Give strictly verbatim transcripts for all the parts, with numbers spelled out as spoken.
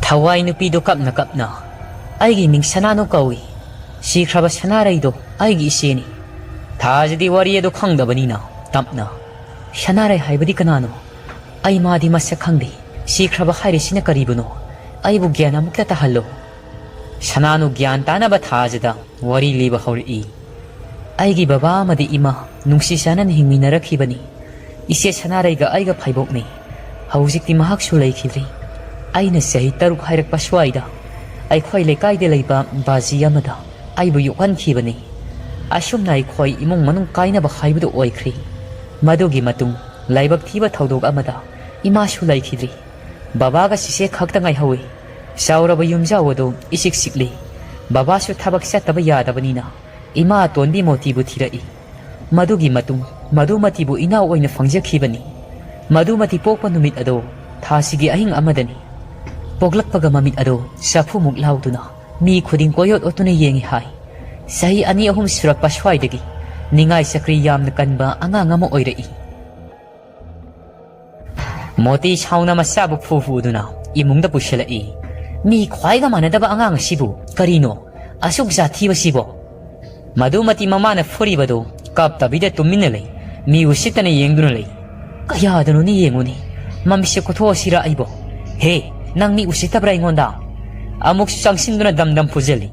ꯊꯋꯥꯏ ꯅꯨꯄꯤꯗꯣ ꯀꯞꯅ ꯀꯞꯅ, "ꯑꯩꯒꯤ ꯃꯤꯡ ꯁꯅꯥꯅꯨ ꯀꯧꯏ꯫ ꯁꯤꯈ꯭ꯔꯕ ꯁꯅꯥꯔꯩꯗꯣ ꯑꯩꯒꯤ ꯏꯆꯦꯅꯤ꯫" ꯊꯥꯖꯗꯤ ꯋꯥꯔꯤ ꯑꯗꯨ ꯈꯪꯗꯕꯅꯤꯅ ꯇꯞꯅ, "ꯁꯅꯥꯔꯩ ꯍꯥꯏꯕꯗꯤ ꯀꯅꯥꯅꯣ? ꯑꯩ ꯃꯥꯗꯤ ꯃꯁꯛ ꯈꯪꯗꯦ꯫ ꯁꯤꯈ꯭ꯔꯕ ꯍꯥꯏꯔꯤꯁꯤꯅ ꯀꯔꯤꯕꯨꯅꯣ? ꯑꯩꯕꯨ ꯒ꯭ꯌꯥꯟ ꯑꯃꯨꯛꯇ ꯇꯥꯍꯜꯂꯣ꯫" ꯁꯅꯥꯅꯨ ꯒ꯭ꯌꯥꯟ ꯇꯥꯅꯕ ꯊꯥꯖꯗ ꯋꯥꯔꯤ ꯂꯤꯕ ꯍꯧꯔꯛꯏ꯫ "ꯑꯩꯒꯤ ꯕꯕꯥ ꯑꯃꯗꯤ ꯏꯃꯥ ꯅꯨꯡꯁꯤ ꯆꯥꯟꯅꯅ ꯍꯤꯡꯃꯤꯟꯅꯔꯛꯈꯤꯕꯅꯤ꯫ ꯏꯆꯦ ꯁꯅꯥꯔꯩꯒ ꯑꯩꯒ ꯐꯩꯕꯣꯛꯅꯤ꯫ ꯍꯧꯖꯤꯛꯇꯤ ꯃꯍꯥꯛꯁꯨ ꯂꯩꯈꯤꯗ꯭ꯔꯤ꯫ ꯑꯩꯅ ꯆꯍꯤ ꯇꯔꯨꯛ ꯍꯥꯏꯔꯛꯄ ꯁ꯭ꯋꯥꯏꯗ ꯑꯩꯈꯣꯏ ꯂꯩꯀꯥꯏꯗ ꯂꯩꯕ ꯕꯥꯖꯤ ꯑꯃꯗ ꯑꯩꯕꯨ ꯌꯣꯛꯍꯟꯈꯤꯕꯅꯤ꯫ ꯑꯁꯨꯝꯅ ꯑꯩꯈꯣꯏ ꯏꯃꯨꯡ ꯃꯅꯨꯡ ꯀꯥꯏꯅꯕ ꯍꯥꯏꯕꯗꯨ ꯑꯣꯏꯈ꯭ꯔꯤ꯫ ꯃꯗꯨꯒꯤ ꯃꯇꯨꯡ ꯂꯥꯏꯕꯛ ꯊꯤꯕ ꯊꯧꯗꯣꯛ ꯑꯃꯗ ꯏꯃꯥꯁꯨ ꯂꯩꯈꯤꯗ꯭ꯔꯤ꯫ ꯕꯕꯥꯒ ꯆꯤꯆꯦ ꯈꯛꯇ ꯉꯥꯏꯍꯧꯏ꯫ ꯆꯥꯎꯔꯕ ꯌꯨꯝꯖꯥꯎ ꯑꯗꯨ ꯏꯆꯤꯛ ꯆꯤꯛꯂꯤ꯫ ꯕꯕꯥꯁꯨ ꯊꯕꯛ ꯆꯠꯇꯕ ꯌꯥꯗꯕꯅꯤꯅ ꯏꯃꯥ ꯑꯇꯣꯟꯕꯤ ꯃꯣꯇꯤꯕꯨ ꯊꯤꯔꯛꯏ꯫ ꯃꯗꯨꯒꯤ ꯃꯇꯨꯡ ꯃꯗꯨꯃꯇꯤꯕꯨ ꯏꯅꯥꯎ ꯑꯣꯏꯅ ꯐꯪꯖꯈꯤꯕꯅꯤ꯫ ꯃꯗꯨꯃꯇꯤ ꯄꯣꯛꯄ ꯅꯨꯃꯤꯠ ꯑꯗꯨ ꯊꯥꯁꯤꯒꯤ ꯑꯍꯤꯡ ꯑꯃꯗꯅꯤ꯫ ꯄꯣꯛꯂꯛꯄꯒ ꯃꯃꯤꯠ ꯑꯗꯨ ꯆꯐꯨꯃꯨꯛ ꯂꯥꯎꯗꯨꯅ ꯃꯤ ꯈꯨꯗꯤꯡ ꯀꯣꯏꯑꯣꯠ ꯑꯣꯠꯇꯨꯅ ꯌꯦꯡꯏ ꯍꯥꯏ꯫ ꯆꯍꯤ ꯑꯅꯤ ꯑꯍꯨꯝ ꯁꯨꯔꯛꯄ ꯁ꯭ꯋꯥꯏꯗꯒꯤ ꯅꯤꯡꯉꯥꯏ ꯆꯀ꯭ꯔꯤ ꯌꯥꯝꯅ ꯀꯟꯕ ꯑꯉꯥꯡ ꯑꯃ ꯑꯣꯏꯔꯛꯏ꯫ ꯃꯣꯇꯤ ꯁꯥꯎꯅ ꯃꯆꯥꯕꯨ ꯐꯨ ꯐꯨꯗꯨꯅ ꯏꯃꯨꯡꯗ ꯄꯨꯁꯤꯜꯂꯛꯏ꯫ "ꯃꯤ ꯈ꯭ꯋꯥꯏꯒ ꯃꯥꯟꯅꯗꯕ ꯑꯉꯥꯡ ꯑꯁꯤꯕꯨ ꯀꯔꯤꯅꯣ ꯑꯁꯨꯛ ꯖꯥꯊꯤꯕꯁꯤꯕꯣ?" ꯃꯗꯨꯃꯇꯤ ꯃꯃꯥꯅ ꯐꯨꯔꯤꯕꯗꯨ ꯀꯞꯇꯕꯤꯗ ꯇꯨꯃꯤꯟꯅ ꯂꯩ꯫ ꯃꯤ ꯎꯁꯤꯠꯇꯅ ꯌꯦꯡꯗꯨꯅ ꯂꯩ꯫ "ꯀꯌꯥꯗꯅꯣꯅꯦ ꯌꯦꯡꯉꯨꯅꯦ, ꯃꯃꯤꯠꯁꯦ ꯀꯣꯊꯣꯛꯑꯁꯤꯔ ꯑꯩꯕꯣ? ꯍꯦ, ꯅꯪ ꯃꯤ ꯎꯁꯤꯠꯇꯕ꯭ꯔꯥ ꯑꯩꯉꯣꯟꯗ?" ꯑꯃꯨꯛꯁꯨ ꯆꯪꯁꯤꯟꯗꯨꯅ ꯗꯝ ꯗꯝ ꯐꯨꯖꯜꯂꯤ꯫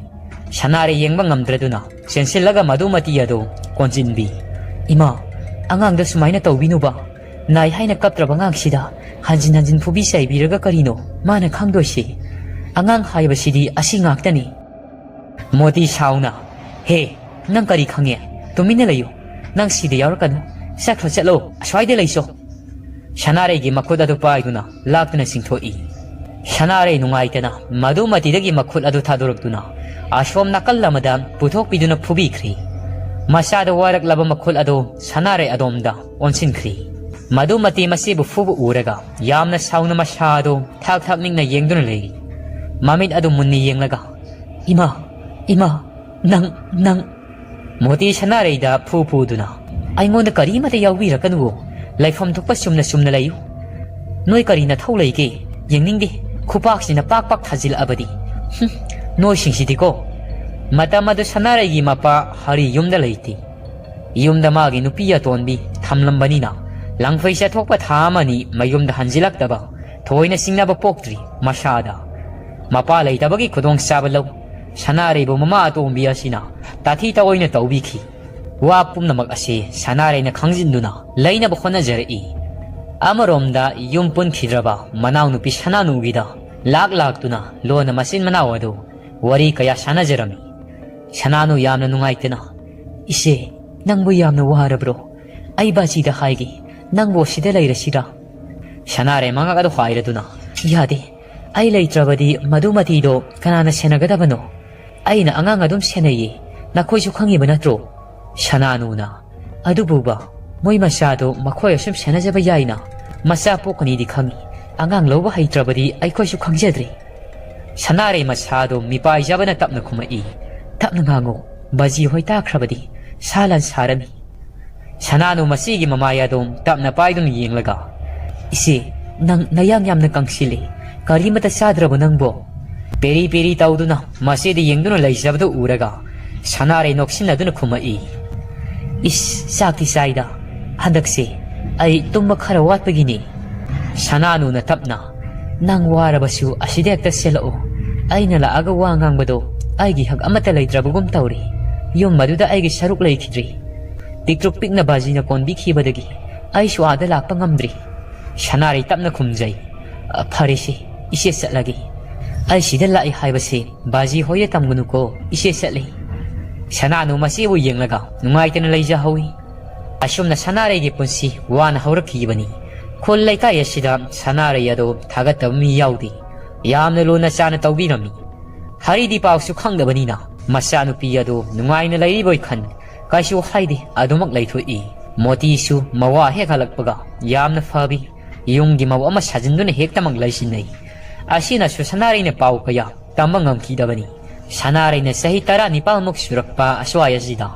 ꯁꯅꯥꯔꯩ ꯌꯦꯡꯕ ꯉꯝꯗ꯭ꯔꯗꯨꯅ ꯆꯦꯟꯁꯤꯜꯂꯒ ꯃꯗꯨꯃꯇꯤ ꯑꯗꯨ ꯀꯣꯟꯁꯤꯟꯕꯤ꯫ "ꯏꯃꯥ, ꯑꯉꯥꯡꯗ ꯁꯨꯃꯥꯏꯅ ꯇꯧꯕꯤꯅꯨꯕ꯫ ꯅꯥꯏ ꯍꯥꯏꯅ ꯀꯞꯇ꯭ꯔꯕ ꯑꯉꯥꯡꯁꯤꯗ ꯍꯟꯖꯤꯟ ꯍꯟꯖꯤꯟ ꯐꯨꯕꯤ ꯆꯩꯕꯤꯔꯒ ꯀꯔꯤꯅꯣ ꯃꯥꯅ ꯈꯪꯗꯣꯏꯁꯤ? ꯑꯉꯥꯡ ꯍꯥꯏꯕꯁꯤꯗꯤ ꯑꯁꯤ ꯉꯥꯛꯇꯅꯤ꯫" ꯃꯣꯇꯤ ꯁꯥꯎꯅ, "ꯍꯦ, ꯅꯪ ꯀꯔꯤ ꯈꯪꯉꯦ? ꯇꯨꯃꯤꯟꯅ ꯂꯩꯌꯨ꯫ ꯅꯪ ꯁꯤꯗ ꯌꯥꯎꯔꯛꯀꯅꯨ꯫ ꯆꯠꯈ꯭ꯔꯣ, ꯆꯠꯂꯣ, ꯑꯁ꯭ꯋꯥꯏꯗ ꯂꯩꯁꯣ꯫" ꯁꯅꯥꯔꯩꯒꯤ ꯃꯈꯨꯠ ꯑꯗꯨ ꯄꯥꯏꯗꯨꯅ ꯂꯥꯛꯇꯨꯅ ꯆꯤꯡꯊꯣꯛꯏ꯫ ꯁꯅꯥꯔꯩ ꯅꯨꯡꯉꯥꯏꯇꯅ ꯃꯗꯨꯃꯇꯤꯗꯒꯤ ꯃꯈꯨꯠ ꯑꯗꯨ ꯊꯥꯗꯣꯔꯛꯇꯨꯅ ꯑꯁꯣꯝ ꯅꯥꯀꯜ ꯑꯃꯗ ꯄꯨꯊꯣꯛꯄꯤꯗꯨꯅ ꯐꯨꯕꯤꯈ꯭ꯔꯤ꯫ ꯃꯆꯥꯗ ꯋꯥꯔꯛꯂꯕ ꯃꯈꯨꯠ ꯑꯗꯨ ꯁꯅꯥꯔꯩ ꯑꯗꯣꯝꯗ ꯑꯣꯟꯁꯤꯟꯈ꯭ꯔꯤ꯫ ꯃꯗꯨꯃꯇꯤ ꯃꯁꯤꯕꯨ ꯐꯨꯕ ꯎꯔꯒ ꯌꯥꯝꯅ ꯁꯥꯎꯅ ꯃꯁꯥ ꯑꯗꯨ ꯊꯥꯛ ꯊꯥꯛ ꯅꯤꯛꯅ ꯌꯦꯡꯗꯨꯅ ꯂꯩꯔꯤ꯫ ꯃꯃꯤꯠ ꯑꯗꯨ ꯃꯨꯟꯅ ꯌꯦꯡꯂꯒ, "ꯏꯃꯥ, ꯏꯃꯥ, ꯅꯪ, ꯅꯪ꯫" ꯃꯣꯇꯤ ꯁꯅꯥꯔꯩꯗ ꯐꯨ ꯐꯨꯗꯨꯅ, "ꯑꯩꯉꯣꯟꯗ ꯀꯔꯤꯃꯇ ꯌꯥꯎꯕꯤꯔꯛꯀꯅꯨ꯫ ꯂꯩꯐꯝ ꯊꯣꯛꯄ ꯆꯨꯝꯅ ꯆꯨꯝꯅ ꯂꯩꯌꯨ꯫ ꯅꯣꯏ ꯀꯔꯤ ꯅꯊꯧ ꯂꯩꯒꯦ? ꯌꯦꯡꯅꯤꯡꯗꯦ꯫ ꯈꯨꯄꯥꯛꯁꯤꯅ ꯄꯥꯛ ꯄꯥꯛ ꯊꯥꯖꯤꯜꯂꯛꯑꯕꯗꯤ꯫ ꯍꯨꯝ, ꯅꯣꯏꯁꯤꯡꯁꯤꯗꯤꯀꯣ꯫ ꯃꯇꯝ ꯑꯗꯨ ꯁꯅꯥꯔꯩꯒꯤ ꯃꯄꯥ ꯍꯔꯤ ꯌꯨꯝꯗ ꯂꯩꯇꯦ꯫ ꯌꯨꯝꯗ ꯃꯥꯒꯤ ꯅꯨꯄꯤ ꯑꯇꯣꯟꯕꯤ ꯊꯝꯂꯝꯕꯅꯤꯅ ꯂꯪꯐꯩ ꯆꯠꯊꯣꯛꯄ ꯊꯥ ꯑꯃꯅꯤ ꯃꯌꯨꯝꯗ ꯍꯟꯖꯤꯜꯂꯛꯇꯕ ꯊꯣꯏꯅ ꯆꯤꯡꯅꯕ ꯄꯣꯛꯇ꯭ꯔꯤ ꯃꯁꯥꯗ꯫ ꯃꯄꯥ ꯂꯩꯇꯕꯒꯤ ꯈꯨꯗꯣꯡꯆꯥꯕ ꯂꯧ ꯁꯅꯥꯔꯩꯕꯨ ꯃꯃꯥ ꯑꯇꯣꯝꯕꯤ ꯑꯁꯤꯅ ꯇꯥꯊꯤ ꯇꯑꯣꯏꯅ ꯇꯧꯕꯤꯈꯤ꯫ ꯋꯥ ꯄꯨꯝꯅꯃꯛ ꯑꯁꯤ ꯁꯅꯥꯔꯩꯅ ꯈꯪꯖꯤꯟꯗꯨꯅ ꯂꯩꯅꯕ ꯍꯣꯠꯅꯖꯔꯛꯏ꯫ ꯑꯃꯔꯣꯝꯗ ꯌꯨꯝ ꯄꯨꯟꯈꯤꯗ꯭ꯔꯕ ꯃꯅꯥꯎꯅꯨꯄꯤ ꯁꯅꯥꯅꯨꯒꯤꯗ ꯂꯥꯛ ꯂꯥꯛꯇꯨꯅ ꯂꯣꯟꯅ ꯃꯆꯤꯟ ꯃꯅꯥꯎ ꯑꯗꯨ ꯋꯥꯔꯤ ꯀꯌꯥ ꯁꯥꯟꯅꯖꯔꯝꯃꯤ꯫ ꯁꯅꯥꯅꯨ ꯌꯥꯝꯅ ꯅꯨꯡꯉꯥꯏꯇꯅ, "ꯏꯆꯦ, ꯅꯪꯕꯨ ꯌꯥꯝꯅ ꯋꯥꯔꯕ꯭ꯔꯣ? ꯑꯩ ꯕꯥꯖꯤꯗ ꯍꯥꯏꯒꯦ, ꯅꯪꯕꯨ ꯁꯤꯗ ꯂꯩꯔꯁꯤꯔꯥ?" ꯁꯅꯥꯔꯩ ꯃꯉꯛ ꯑꯗꯨ ꯍꯥꯏꯔꯗꯨꯅ, "ꯌꯥꯗꯦ, ꯑꯩ ꯂꯩꯇ꯭ꯔꯕꯗꯤ ꯃꯗꯨꯃꯇꯤꯗꯣ ꯀꯅꯥꯅ ꯁꯦꯟꯅꯒꯗꯕꯅꯣ? ꯑꯩꯅ ꯑꯉꯥꯡ ꯑꯗꯨꯝ ꯁꯦꯟꯅꯩꯌꯦ, ꯅꯈꯣꯏꯁꯨ ꯈꯪꯉꯤꯕ ꯅꯠꯇ꯭ꯔꯣ?" ꯁꯅꯥꯅꯨꯅ, "ꯑꯗꯨꯕꯨꯕ, ꯃꯣꯏ ꯃꯆꯥꯗꯣ ꯃꯈꯣꯏ ꯑꯁꯨꯝ ꯁꯦꯟꯅꯖꯕ ꯌꯥꯏꯅ, ꯃꯆꯥ ꯄꯣꯛꯀꯅꯤꯗꯤ ꯈꯪꯉꯤ, ꯑꯉꯥꯡ ꯂꯧꯕ ꯍꯩꯇ꯭ꯔꯕꯗꯤ ꯑꯩꯈꯣꯏꯁꯨ ꯈꯪꯖꯗ꯭ꯔꯦ꯫" ꯁꯅꯥꯔꯩ ꯃꯁꯥꯗꯣ ꯃꯤꯄꯥꯏꯖꯕꯅ ꯇꯞꯅ ꯈꯨꯝꯃꯛꯏ, "ꯇꯞꯅ ꯉꯥꯡꯉꯨ, ꯕꯥꯖꯤ ꯍꯣꯏ ꯇꯥꯈ꯭ꯔꯕꯗꯤ ꯁꯥ ꯂꯥꯟ ꯁꯥꯔꯅꯤ꯫" ꯁꯅꯥꯅꯨ ꯃꯁꯤꯒꯤ ꯃꯃꯥꯏ ꯑꯗꯨ ꯇꯞꯅ ꯄꯥꯏꯗꯨꯅ ꯌꯦꯡꯂꯒ, "ꯏꯆꯦ, ꯅꯪ ꯅꯌꯥꯡ ꯌꯥꯝꯅ ꯀꯪꯁꯤꯜꯂꯤ꯫ ꯀꯔꯤꯃꯇ ꯆꯥꯗ꯭ꯔꯕꯣ ꯅꯪꯕꯣ?" ꯄꯦꯔꯤ ꯄꯦꯔꯤ ꯇꯧꯗꯨꯅ ꯃꯁꯤꯗ ꯌꯦꯡꯗꯨꯅ ꯂꯩꯖꯕꯗꯨ ꯎꯔꯒ ꯁꯅꯥꯔꯩ ꯅꯣꯛꯁꯤꯟꯅꯗꯨꯅ ꯈꯨꯝꯃꯛꯏ, "ꯏꯁ, ꯆꯥꯛꯇꯤ ꯆꯥꯏꯗ꯫ ꯍꯟꯗꯛꯁꯦ ꯑꯩ ꯇꯨꯝꯕ ꯈꯔ ꯋꯥꯠꯄꯒꯤꯅꯤ꯫" ꯁꯅꯥꯅꯨꯅ ꯇꯞꯅ, "ꯅꯪ ꯋꯥꯔꯕꯁꯨ ꯑꯁꯤꯗ ꯍꯦꯛꯇ ꯆꯦꯜꯂꯛꯎ꯫ ꯑꯩꯅ ꯂꯥꯛꯑꯒ ꯋꯥ ꯉꯥꯡꯕꯗꯣ ꯑꯩꯒꯤ ꯍꯛ ꯑꯃꯠꯇ ꯂꯩꯇ꯭ꯔꯕꯒꯨꯝ ꯇꯧꯔꯦ꯫ ꯌꯨꯝ ꯑꯗꯨꯗ ꯑꯩꯒꯤ ꯁꯔꯨꯛ ꯂꯩꯈꯤꯗ꯭ꯔꯦ꯫ ꯄꯤꯛꯇ꯭ꯔꯨꯛ ꯄꯤꯛꯅ ꯕꯥꯖꯤꯅ ꯀꯣꯟꯕꯤꯈꯤꯕꯗꯒꯤ ꯑꯩꯁꯨ ꯑꯥꯗ ꯂꯥꯛꯄ ꯉꯝꯗ꯭ꯔꯤ꯫" ꯁꯅꯥꯔꯩ ꯇꯞꯅ ꯈꯨꯝꯖꯩ, "ꯑ, ꯐꯔꯦꯁꯦ, ꯏꯆꯦ ꯆꯠꯂꯒꯦ꯫ ꯑꯩ ꯁꯤꯗ ꯂꯥꯛꯏ ꯍꯥꯏꯕꯁꯦ ꯕꯥꯖꯤ ꯍꯣꯏꯗ ꯇꯝꯒꯅꯨꯀꯣ, ꯏꯆꯦ ꯆꯠꯂꯦ꯫" ꯁꯅꯥꯅꯨ ꯃꯆꯦꯕꯨ ꯌꯦꯡꯂꯒ ꯅꯨꯡꯉꯥꯏꯇꯅ ꯂꯩꯖꯍꯧꯏ꯫ ꯑꯁꯨꯝꯅ ꯁꯅꯥꯔꯩꯒꯤ ꯄꯨꯟꯁꯤ ꯋꯥꯅ ꯍꯧꯔꯛꯈꯤꯕꯅꯤ꯫ ꯈꯨꯜ ꯂꯩꯀꯥꯏ ꯑꯁꯤꯗ ꯁꯅꯥꯔꯩ ꯑꯗꯨ ꯊꯥꯒꯠꯇꯕ ꯃꯤ ꯌꯥꯎꯗꯦ꯫ ꯌꯥꯝꯅ ꯂꯨꯅ ꯆꯥꯅ ꯇꯧꯕꯤꯔꯝꯃꯤ꯫ ꯍꯔꯤꯗꯤ ꯄꯥꯎꯁꯨ ꯈꯪꯗꯕꯅꯤꯅ ꯃꯆꯥꯅꯨꯄꯤ ꯑꯗꯨ ꯅꯨꯡꯉꯥꯏꯅ ꯂꯩꯔꯤꯕꯣꯏ ꯈꯟ ꯀꯩꯁꯨ ꯍꯥꯏꯗꯦ, ꯑꯗꯨꯃꯛ ꯂꯩꯊꯣꯛꯏ꯫ ꯃꯣꯇꯤꯁꯨ ꯃꯋꯥ ꯍꯦꯛ ꯍꯜꯂꯛꯄꯒ ꯌꯥꯝꯅ ꯐꯕꯤ ꯌꯨꯝꯒꯤ ꯃꯧ ꯑꯃ ꯁꯥꯖꯤꯟꯗꯨꯅ ꯍꯦꯛꯇꯃꯛ ꯂꯩꯁꯤꯟꯅꯩ꯫ ꯑꯁꯤꯅꯁꯨ ꯁꯅꯥꯔꯩꯅ ꯄꯥꯎ ꯀꯌꯥ ꯇꯝꯕ ꯉꯝꯈꯤꯗꯕꯅꯤ꯫ ꯁꯅꯥꯔꯩꯅ ꯆꯍꯤ ꯇꯔꯥꯅꯤꯄꯥꯜꯃꯨꯛ ꯁꯨꯔꯛꯄ ꯑꯁ꯭ꯋꯥꯏ ꯑꯁꯤꯗ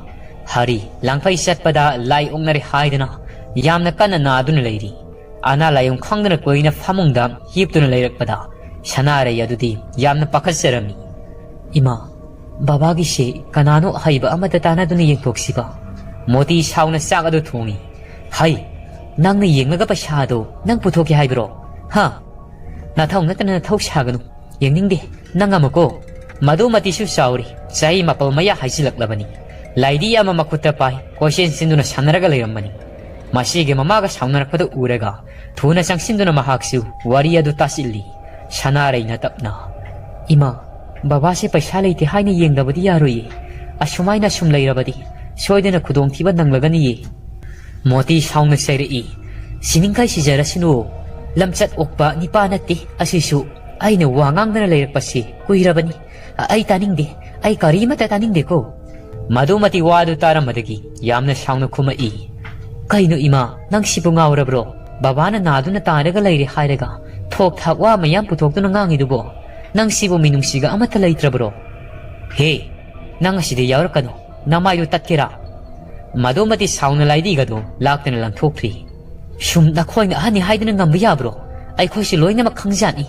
ꯍꯔꯤ ꯂꯥꯡꯐꯩ ꯆꯠꯄꯗ ꯂꯥꯏ ꯑꯣꯛꯅꯔꯦ ꯍꯥꯏꯗꯨꯅ ꯌꯥꯝꯅ ꯀꯟꯅ ꯅꯥꯗꯨꯅ ꯂꯩꯔꯤ꯫ ꯑꯅꯥ ꯂꯥꯏꯌꯣꯡ ꯈꯪꯗꯅ ꯀꯨꯏꯅ ꯐꯃꯨꯡꯗ ꯍꯤꯞꯇꯨꯅ ꯂꯩꯔꯛꯄꯗ ꯁꯅꯥꯔꯩ ꯑꯗꯨꯗꯤ ꯌꯥꯝꯅ ꯄꯥꯈꯠꯆꯔꯝꯃꯤ꯫ "ꯏꯃꯥ, ꯕꯕꯥꯒꯤꯁꯦ ꯀꯅꯥꯅꯣ ꯑꯍꯩꯕ ꯑꯃꯗ ꯇꯥꯟꯅꯗꯨꯅ ꯌꯦꯡꯊꯣꯛꯁꯤꯕ?" ꯃꯣꯇꯤ ꯁꯥꯎꯅ ꯆꯥꯛ ꯑꯗꯨ ꯊꯣꯡꯏ꯫ "ꯍꯩ, ꯅꯪꯅ ꯌꯦꯡꯂꯒ ꯄꯩꯁꯥꯗꯣ ꯅꯪ ꯄꯨꯊꯣꯛꯀꯦ ꯍꯥꯏꯕ꯭ꯔꯣ? ꯍꯥ? ꯅꯊꯧ ꯅꯠꯇꯅ ꯅꯊꯧ ꯁꯥꯒꯅꯨ꯫ ꯌꯦꯡꯅꯤꯡꯗꯦ꯫ ꯅꯪ ꯑꯃꯨꯛꯀꯣ?" ꯃꯗꯨꯃꯇꯤꯁꯨ ꯆꯥꯎꯔꯤ, ꯆꯍꯤ ꯃꯥꯄꯜ ꯃꯌꯥ ꯍꯥꯏꯖꯤꯜꯂꯛꯂꯕꯅꯤ꯫ ꯂꯥꯏꯗꯤ ꯑꯃ ꯃꯈꯨꯠꯇ ꯄꯥꯏ, ꯀꯣꯏꯆꯦꯟ ꯆꯦꯟꯗꯨꯅ ꯁꯥꯟꯅꯔꯒ ꯂꯩꯔꯝꯕꯅꯤ꯫ ꯃꯁꯤꯒꯤ ꯃꯃꯥꯒ ꯁꯥꯎꯅꯔꯛꯄꯗꯨ ꯎꯔꯒ ꯊꯨꯅ ꯆꯪꯁꯤꯟꯗꯨꯅ ꯃꯍꯥꯛꯁꯨ ꯋꯥꯔꯤ ꯑꯗꯨ ꯇꯥꯁꯤꯜꯂꯤ꯫ ꯁꯅꯥꯔꯩꯅ ꯇꯞꯅ, "ꯏꯃꯥ, ꯕꯕꯥꯁꯦ ꯄꯩꯁꯥ ꯂꯩꯇꯦ ꯍꯥꯏꯅ ꯌꯦꯡꯗꯕꯗꯤ ꯌꯥꯔꯣꯏꯌꯦ꯫ ꯑꯁꯨꯃꯥꯏꯅ ꯁꯨꯝ ꯂꯩꯔꯕꯗꯤ ꯁꯣꯏꯗꯅ ꯈꯨꯗꯣꯡꯊꯤꯕ ꯅꯪꯂꯒꯅꯤꯌꯦ꯫" ꯃꯣꯇꯤ ꯁꯥꯎꯅ ꯆꯩꯔꯛꯏ꯫ "ꯁꯤꯅꯤꯡꯈꯥꯏ ꯁꯤꯖꯔꯁꯅꯨ꯫ ꯂꯝꯆꯠ ꯑꯣꯛꯄ ꯅꯤꯄꯥ ꯅꯠꯇꯦ ꯑꯁꯤꯁꯨ꯫ ꯑꯩꯅ ꯋꯥ ꯉꯥꯡꯗꯅ ꯂꯩꯔꯛꯄꯁꯤ ꯀꯨꯏꯔꯕꯅꯤ꯫ ꯑꯩ ꯇꯥꯅꯤꯡꯗꯦ꯫ ꯑꯩ ꯀꯔꯤꯃꯠꯇ ꯇꯥꯅꯤꯡꯗꯦꯀꯣ꯫" ꯃꯗꯨꯃꯇꯤ ꯋꯥꯗꯨ ꯇꯥꯔꯝꯕꯗꯒꯤ ꯌꯥꯝꯅ ꯁꯥꯎꯅ ꯈꯨꯝꯃꯛꯏ꯫ "ꯀꯩꯅꯣ ꯏꯃꯥ, ꯅꯪ ꯁꯤꯕꯨ ꯉꯥꯎꯔꯕ꯭ꯔꯣ? ꯕꯕꯥꯅ ꯅꯥꯗꯨꯅ ꯇꯥꯔꯒ ꯂꯩꯔꯦ ꯍꯥꯏꯔꯒ ꯊꯣꯛ ꯊꯥꯛ ꯋꯥ ꯃꯌꯥꯝ ꯄꯨꯊꯣꯛꯇꯨꯅ ꯉꯥꯡꯉꯤꯗꯨꯕꯣ? ꯅꯪ ꯁꯤꯕꯨ ꯃꯤꯅꯨꯡꯁꯤꯒ ꯑꯃꯠꯇ ꯂꯩꯇ꯭ꯔꯕ꯭ꯔꯣ? ꯍꯦ, ꯅꯪ ꯑꯁꯤꯗ ꯌꯥꯎꯔꯛꯀꯅꯨ꯫ ꯅꯃꯥꯏꯗꯨ ꯇꯠꯀꯦꯔꯥ?" ꯃꯗꯨꯃꯗꯤ ꯁꯥꯎꯅ ꯂꯥꯏꯗꯤꯒꯗꯨ ꯂꯥꯛꯇꯅ ꯂꯪꯊꯣꯛꯈ꯭ꯔꯤ꯫ "ꯁꯨꯝ ꯅꯈꯣꯏꯅ ꯑꯍꯟꯅꯤ ꯍꯥꯏꯗꯨꯅ ꯉꯝꯕ ꯌꯥꯕ꯭ꯔꯣ? ꯑꯩꯈꯣꯏꯁꯨ ꯂꯣꯏꯅꯃꯛ ꯈꯪꯖꯥꯠꯅꯤ꯫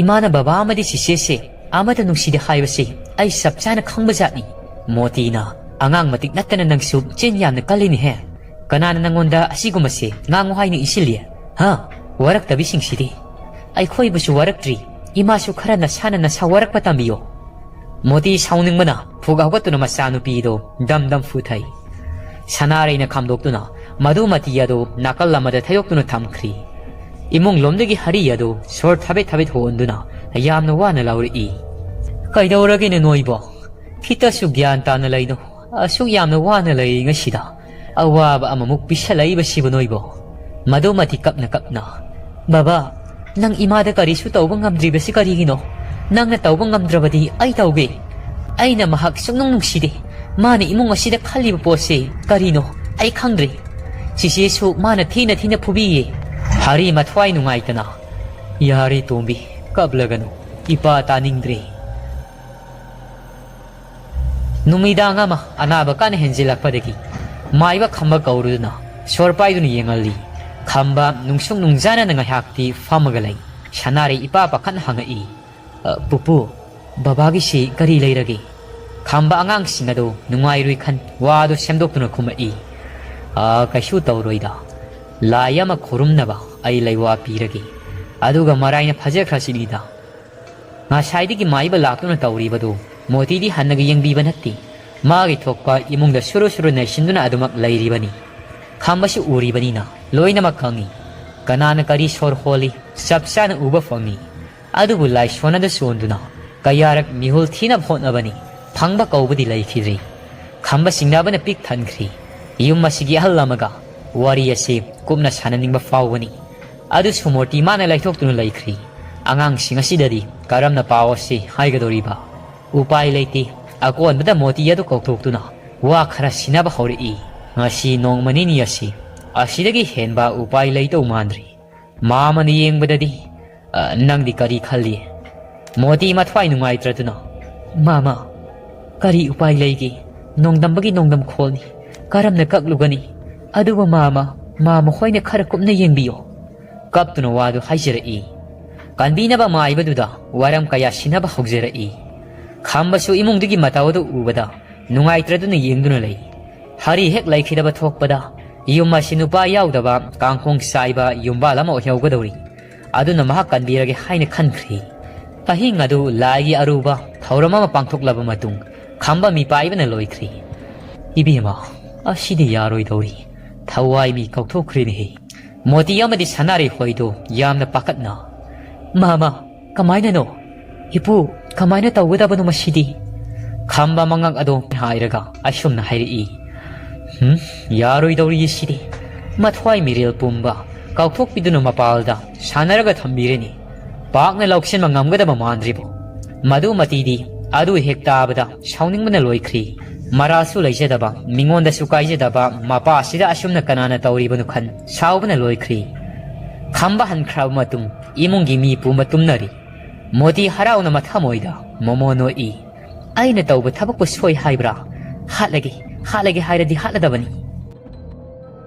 ꯏꯃꯥꯅ ꯕꯕꯥ ꯑꯃꯗꯤ ꯆꯤꯆꯦꯁꯦ ꯑꯃꯠꯇ ꯅꯨꯡꯁꯤꯗꯦ ꯍꯥꯏꯕꯁꯤ ꯑꯩ ꯆꯞ ꯆꯥꯅ ꯈꯪꯕꯖꯥꯠꯅꯤ꯫" ꯃꯣꯇꯤꯅ, "ꯑꯉꯥꯡ ꯃꯇꯤꯛ ꯅꯠꯇꯅ ꯅꯪꯁꯨ ꯆꯤꯟ ꯌꯥꯝꯅ ꯀꯜꯂꯤꯅꯦꯍꯦ꯫ ꯀꯅꯥꯅ ꯅꯪꯉꯣꯟꯗ ꯑꯁꯤꯒꯨꯝꯕꯁꯦ ꯉꯥꯡꯉꯨ ꯍꯥꯏꯅ ꯏꯁꯤꯜꯂꯤ? ꯍꯥ? ꯋꯥꯔꯛꯇꯕꯤꯁꯤꯡꯁꯤꯗꯤ꯫ ꯑꯩꯈꯣꯏꯕꯨꯁꯨ ꯋꯥꯔꯛꯇ꯭ꯔꯤ꯫ ꯏꯃꯥꯁꯨ ꯈꯔ ꯅꯁꯥꯅ ꯅꯁꯥ ꯋꯥꯔꯛꯄ ꯇꯝꯕꯤꯌꯣ꯫" ꯃꯣꯇꯤ ꯁꯥꯎꯅꯤꯡꯕꯅ ꯐꯨꯒ ꯍꯧꯒꯠꯇꯨꯅ ꯃꯆꯥꯅꯨꯄꯤꯗꯨ ꯗꯝ ꯗꯝ ꯐꯨꯊꯩ꯫ ꯁꯅꯥꯔꯩꯅ ꯈꯥꯝꯗꯣꯛꯇꯨꯅ ꯃꯗꯨ ꯃꯇꯤ ꯑꯗꯨ ꯅꯥꯀꯜ ꯑꯃꯗ ꯊꯩꯗꯣꯛꯇꯨꯅ ꯊꯝꯈ꯭ꯔꯤ꯫ ꯏꯃꯨꯡ ꯂꯣꯝꯗꯒꯤ ꯍꯔꯤ ꯑꯗꯨ ꯁꯣꯔ ꯊꯕꯦꯠ ꯊꯕꯦꯠ ꯍꯣꯟꯗꯨꯅ ꯌꯥꯝꯅ ꯋꯥꯅ ꯂꯥꯎꯔꯛꯏ꯫ "ꯀꯩꯗꯧꯔꯒꯦꯅꯦ ꯅꯣꯏꯕꯣ? ꯈꯤꯇꯁꯨ ꯒ꯭ꯌꯥꯟ ꯇꯥꯅ ꯂꯩꯅꯣ꯫ ꯑꯁꯨꯛ ꯌꯥꯝꯅ ꯋꯥꯅ ꯂꯩꯔꯤꯉꯩꯁꯤꯗ ꯑꯋꯥꯕ ꯑꯃꯃꯨꯛ ꯄꯤꯁꯜꯂꯛꯏꯕꯁꯤꯕꯨ ꯅꯣꯏꯕꯣ?" ꯃꯗꯨꯃꯇꯤ ꯀꯞꯅ ꯀꯞꯅ, "ꯕꯕꯥ, ꯅꯪ ꯏꯃꯥꯗ ꯀꯔꯤꯁꯨ ꯇꯧꯕ ꯉꯝꯗ꯭ꯔꯤꯕꯁꯤ ꯀꯔꯤꯒꯤꯅꯣ? ꯅꯪꯅ ꯇꯧꯕ ꯉꯝꯗ꯭ꯔꯕꯗꯤ ꯑꯩ ꯇꯧꯒꯦ꯫ ꯑꯩꯅ ꯃꯍꯥꯛ ꯁꯨꯡꯅꯨꯡ ꯅꯨꯡꯁꯤꯗꯦ꯫ ꯃꯥꯅ ꯏꯃꯨꯡ ꯑꯁꯤꯗ ꯈꯜꯂꯤꯕ ꯄꯣꯠꯁꯤ ꯀꯔꯤꯅꯣ ꯑꯩ ꯈꯪꯗ꯭ꯔꯦ꯫ ꯆꯤꯆꯦꯁꯨ ꯃꯥꯅ ꯊꯤꯅ ꯊꯤꯅ ꯐꯨꯕꯤꯌꯦ꯫" ꯍꯔꯤ ꯃꯊ꯭ꯋꯥꯏ ꯅꯨꯡꯉꯥꯏꯇꯅ, "ꯌꯥꯔꯦ ꯇꯣꯝꯕꯤ, ꯀꯞꯂꯒꯅꯨ꯫ ꯏꯄꯥ ꯇꯥꯅꯤꯡꯗ꯭ꯔꯦ꯫" ꯅꯨꯃꯤꯗꯥꯡ ꯑꯃ ꯑꯅꯥꯕ ꯀꯟꯅ ꯍꯦꯟꯖꯤꯜꯂꯛꯄꯗꯒꯤ ꯃꯥꯏꯕ ꯈꯝꯕ ꯀꯧꯔꯨꯗꯨꯅ ꯁꯣꯔ ꯄꯥꯏꯗꯨꯅ ꯌꯦꯡꯍꯜꯂꯤ꯫ ꯈꯝꯕ ꯅꯨꯡꯁꯨꯛ ꯅꯨꯡꯖꯥꯅꯅ ꯉꯥꯏꯍꯥꯛꯇꯤ ꯐꯝꯃꯒ ꯂꯩ꯫ ꯁꯅꯥꯔꯩ ꯏꯄꯥ ꯄꯥꯈꯠꯅ ꯍꯪꯉꯛꯏ, "ꯑ, ꯄꯨꯄꯨ, ꯕꯕꯥꯒꯤꯁꯤ ꯀꯔꯤ ꯂꯩꯔꯒꯦ?" ꯈꯝꯕ ꯑꯉꯥꯡꯁꯤꯡ ꯑꯗꯨ ꯅꯨꯡꯉꯥꯏꯔꯣꯏ ꯈꯟ ꯋꯥꯗꯨ ꯁꯦꯝꯗꯣꯛꯇꯨꯅ ꯈꯨꯝꯃꯛꯏ, "ꯑ, ꯀꯩꯁꯨ ꯇꯧꯔꯣꯏꯗ꯫ ꯂꯥꯏ ꯑꯃ ꯈꯨꯔꯨꯝꯅꯕ ꯑꯩ ꯂꯩꯋꯥ ꯄꯤꯔꯒꯦ꯫ ꯑꯗꯨꯒ ꯃꯔꯥꯏꯅ ꯐꯖꯈ꯭ꯔꯁꯤꯅꯤꯗ꯫ ꯉꯁꯥꯏꯗꯒꯤ ꯃꯥꯏꯕ ꯂꯥꯛꯇꯨꯅ ꯇꯧꯔꯤꯕꯗꯨ ꯃꯣꯇꯤꯗꯤ ꯍꯟꯅꯒ ꯌꯦꯡꯕꯤꯕ ꯅꯠꯇꯦ꯫ ꯃꯥꯒꯤ ꯊꯣꯛꯄ ꯏꯃꯨꯡꯗ ꯁꯨꯔꯨ ꯁꯨꯔꯨ ꯅꯩꯁꯤꯟꯗꯨꯅ ꯑꯗꯨꯃꯛ ꯂꯩꯔꯤꯕꯅꯤ꯫ ꯈꯝꯕꯁꯨ ꯎꯔꯤꯕꯅꯤꯅ ꯂꯣꯏꯅꯃꯛ ꯈꯪꯏ꯫ ꯀꯅꯥꯅ ꯀꯔꯤ ꯁꯣꯔ ꯍꯣꯜꯂꯤ ꯆꯞ ꯆꯥꯅ ꯎꯕ ꯐꯪꯏ꯫ ꯑꯗꯨꯕꯨ ꯂꯥꯏꯁꯣꯟ ꯑꯗꯨ ꯁꯣꯟꯗꯨꯅ ꯀꯌꯥꯔꯛ ꯃꯤꯍꯨꯜ ꯊꯤꯅꯕ ꯍꯣꯠꯅꯕꯅꯤ, ꯐꯪꯕ ꯀꯧꯕꯗꯤ ꯂꯩꯈꯤꯗ꯭ꯔꯤ꯫ ꯈꯝꯕ ꯆꯤꯡꯅꯕꯅ ꯄꯤꯛ ꯊꯟꯈ꯭ꯔꯤ꯫ ꯌꯨꯝ ꯑꯁꯤꯒꯤ ꯑꯍꯜ ꯑꯃꯒ ꯋꯥꯔꯤ ꯑꯁꯤ ꯀꯨꯞꯅ ꯁꯥꯟꯅꯅꯤꯡꯕ ꯐꯥꯎꯕꯅꯤ꯫ ꯑꯗꯨꯁꯨ ꯃꯣꯇꯤ ꯃꯥꯅ ꯂꯩꯊꯣꯛꯇꯨꯅ ꯂꯩꯈ꯭ꯔꯤ꯫ ꯑꯉꯥꯡꯁꯤꯡ ꯑꯁꯤꯗꯗꯤ ꯀꯔꯝꯅ ꯄꯥꯎ ꯑꯁꯤ ꯍꯥꯏꯒꯗꯧꯔꯤꯕ? ꯎꯄꯥꯏ ꯂꯩꯇꯦ꯫ ꯑꯀꯣꯟꯕꯗ ꯃꯣꯇꯤ ꯑꯗꯨ ꯀꯧꯊꯣꯛꯇꯨꯅ ꯋꯥ ꯈꯔ ꯁꯤꯟꯅꯕ ꯍꯧꯔꯛꯏ꯫ ꯉꯁꯤ ꯅꯣꯡꯃ ꯅꯤꯅꯤ ꯑꯁꯤ ꯑꯁꯤꯗꯒꯤ ꯍꯦꯟꯕ ꯎꯄꯥꯏ ꯂꯩꯇꯧ ꯃꯥꯟꯗ꯭ꯔꯤ꯫ ꯃꯥꯃꯅ ꯌꯦꯡꯕꯗꯗꯤ, "ꯑ, ꯅꯪꯗꯤ ꯀꯔꯤ ꯈꯜꯂꯤ?" ꯃꯣꯇꯤ ꯃꯊ꯭ꯋꯥꯏ ꯅꯨꯡꯉꯥꯏꯇ꯭ꯔꯗꯨꯅ, "ꯃꯥꯃ, ꯀꯔꯤ ꯎꯄꯥꯏ ꯂꯩꯒꯦ? ꯅꯣꯡꯗꯝꯕꯒꯤ ꯅꯣꯡꯗꯝ ꯈꯣꯜꯅꯤ꯫ ꯀꯔꯝꯅ ꯀꯛꯂꯨꯒꯅꯤ? ꯑꯗꯨꯕꯨ ꯃꯥꯃ, ꯃꯥꯃ ꯍꯣꯏꯅ ꯈꯔ ꯀꯨꯞꯅ ꯌꯦꯡꯕꯤꯌꯣ꯫" ꯀꯞꯇꯨꯅ ꯋꯥꯗꯨ ꯍꯥꯏꯖꯔꯛꯏ꯫ ꯀꯟꯕꯤꯅꯕ ꯃꯥꯏꯕꯗꯨꯗ ꯋꯥꯔꯝ ꯀꯌꯥ ꯁꯤꯟꯅꯕ ꯍꯧꯖꯔꯛꯏ꯫ ꯈꯝꯕꯁꯨ ꯏꯃꯨꯡꯗꯨꯒꯤ ꯃꯇꯧ ꯑꯗꯨ ꯎꯕꯗ ꯅꯨꯡꯉꯥꯏꯇ꯭ꯔꯗꯨꯅ ꯌꯦꯡꯗꯨꯅ ꯂꯩ꯫ ꯍꯔꯤ ꯍꯦꯛ ꯂꯩꯈꯤꯗꯕ ꯊꯣꯛꯄꯗ ꯌꯨꯝ ꯑꯁꯤ ꯅꯨꯄꯥ ꯌꯥꯎꯗꯕ ꯀꯥꯡꯈꯣꯡ ꯆꯥꯏꯕ ꯌꯨꯝꯕꯥꯜ ꯑꯃ ꯑꯣꯏꯍꯧꯒꯗꯧꯔꯤ꯫ ꯑꯗꯨꯅ ꯃꯍꯥꯛ ꯀꯟꯕꯤꯔꯒꯦ ꯍꯥꯏꯅ ꯈꯟꯈ꯭ꯔꯤ꯫ ꯑꯍꯤꯡ ꯑꯗꯨ ꯂꯥꯏꯒꯤ ꯑꯔꯨꯕ ꯊꯧꯔꯝ ꯑꯃ ꯄꯥꯡꯊꯣꯛꯂꯕ ꯃꯇꯨꯡ ꯈꯝꯕ ꯃꯤꯄꯥꯏꯕꯅ ꯂꯣꯏꯈ꯭ꯔꯤ꯫ "ꯏꯕꯦꯝꯃ, ꯑꯁꯤꯗꯤ ꯌꯥꯔꯣꯏꯗꯧꯔꯤ꯫ ꯊꯋꯥꯏ ꯃꯤ ꯀꯧꯊꯣꯛꯈ꯭ꯔꯦꯅꯦꯍꯦ꯫" ꯃꯣꯇꯤ ꯑꯃꯗꯤ ꯁꯅꯥꯔꯩ ꯍꯣꯏꯗꯣ ꯌꯥꯝꯅ ꯄꯥꯈꯠꯅ, "ꯃꯥꯃ, ꯀꯃꯥꯏꯅꯅꯣ? ꯏꯄꯨ, ꯀꯃꯥꯏꯅ ꯇꯧꯒꯗꯕꯅꯣ ꯃꯁꯤꯗꯤ?" ꯈꯝꯕ ꯃꯉꯛ ꯑꯗꯣ ꯍꯥꯏꯔꯒ ꯑꯁꯨꯝꯅ ꯍꯥꯏꯔꯛꯏ, "ꯍꯨꯝ, ꯌꯥꯔꯣꯏꯗꯧꯔꯤ ꯁꯤꯗꯤ꯫ ꯃꯊ꯭ꯋꯥꯏ ꯃꯤꯔꯦꯜ ꯄꯨꯝꯕ ꯀꯥꯎꯊꯣꯛꯄꯤꯗꯨꯅ ꯃꯄꯥꯜꯗ ꯁꯥꯟꯅꯔꯒ ꯊꯝꯕꯤꯔꯦꯅꯦ꯫ ꯄꯥꯛꯅ ꯂꯧꯁꯤꯟꯕ ꯉꯝꯒꯗꯕ ꯃꯥꯟꯗ꯭ꯔꯤꯕꯣ?" ꯃꯗꯨ ꯃꯇꯤꯗꯤ ꯑꯗꯨ ꯍꯦꯛ ꯇꯥꯕꯗ ꯁꯥꯎꯅꯤꯡꯕꯅ ꯂꯣꯏꯈ꯭ꯔꯤ꯫ ꯃꯔꯥꯜꯁꯨ ꯂꯩꯖꯗꯕ, ꯃꯤꯉꯣꯟꯗꯁꯨ ꯀꯥꯏꯖꯗꯕ ꯃꯄꯥ ꯑꯁꯤꯗ ꯑꯁꯨꯝꯅ ꯀꯅꯥꯅ ꯇꯧꯔꯤꯕꯅꯣ ꯈꯟ ꯁꯥꯎꯕꯅ ꯂꯣꯏꯈ꯭ꯔꯤ꯫ ꯈꯝꯕ ꯍꯟꯈ꯭ꯔꯕ ꯃꯇꯨꯡ ꯏꯃꯨꯡꯒꯤ ꯃꯤ ꯄꯨꯝꯕ ꯇꯨꯝꯅꯔꯤ꯫ ꯃꯣꯇꯤ ꯍꯔꯥꯎꯅ ꯃꯊꯃꯣꯏꯗ ꯃꯣꯃꯣ ꯅꯣꯛꯏ꯫ "ꯑꯩꯅ ꯇꯧꯕ ꯊꯕꯛꯄꯨ ꯁꯣꯏ ꯍꯥꯏꯕ꯭ꯔꯥ? ꯍꯥꯠꯂꯒꯦ, ꯍꯥꯠꯂꯒꯦ ꯍꯥꯏꯔꯗꯤ ꯍꯥꯠꯂꯗꯕꯅꯤ꯫"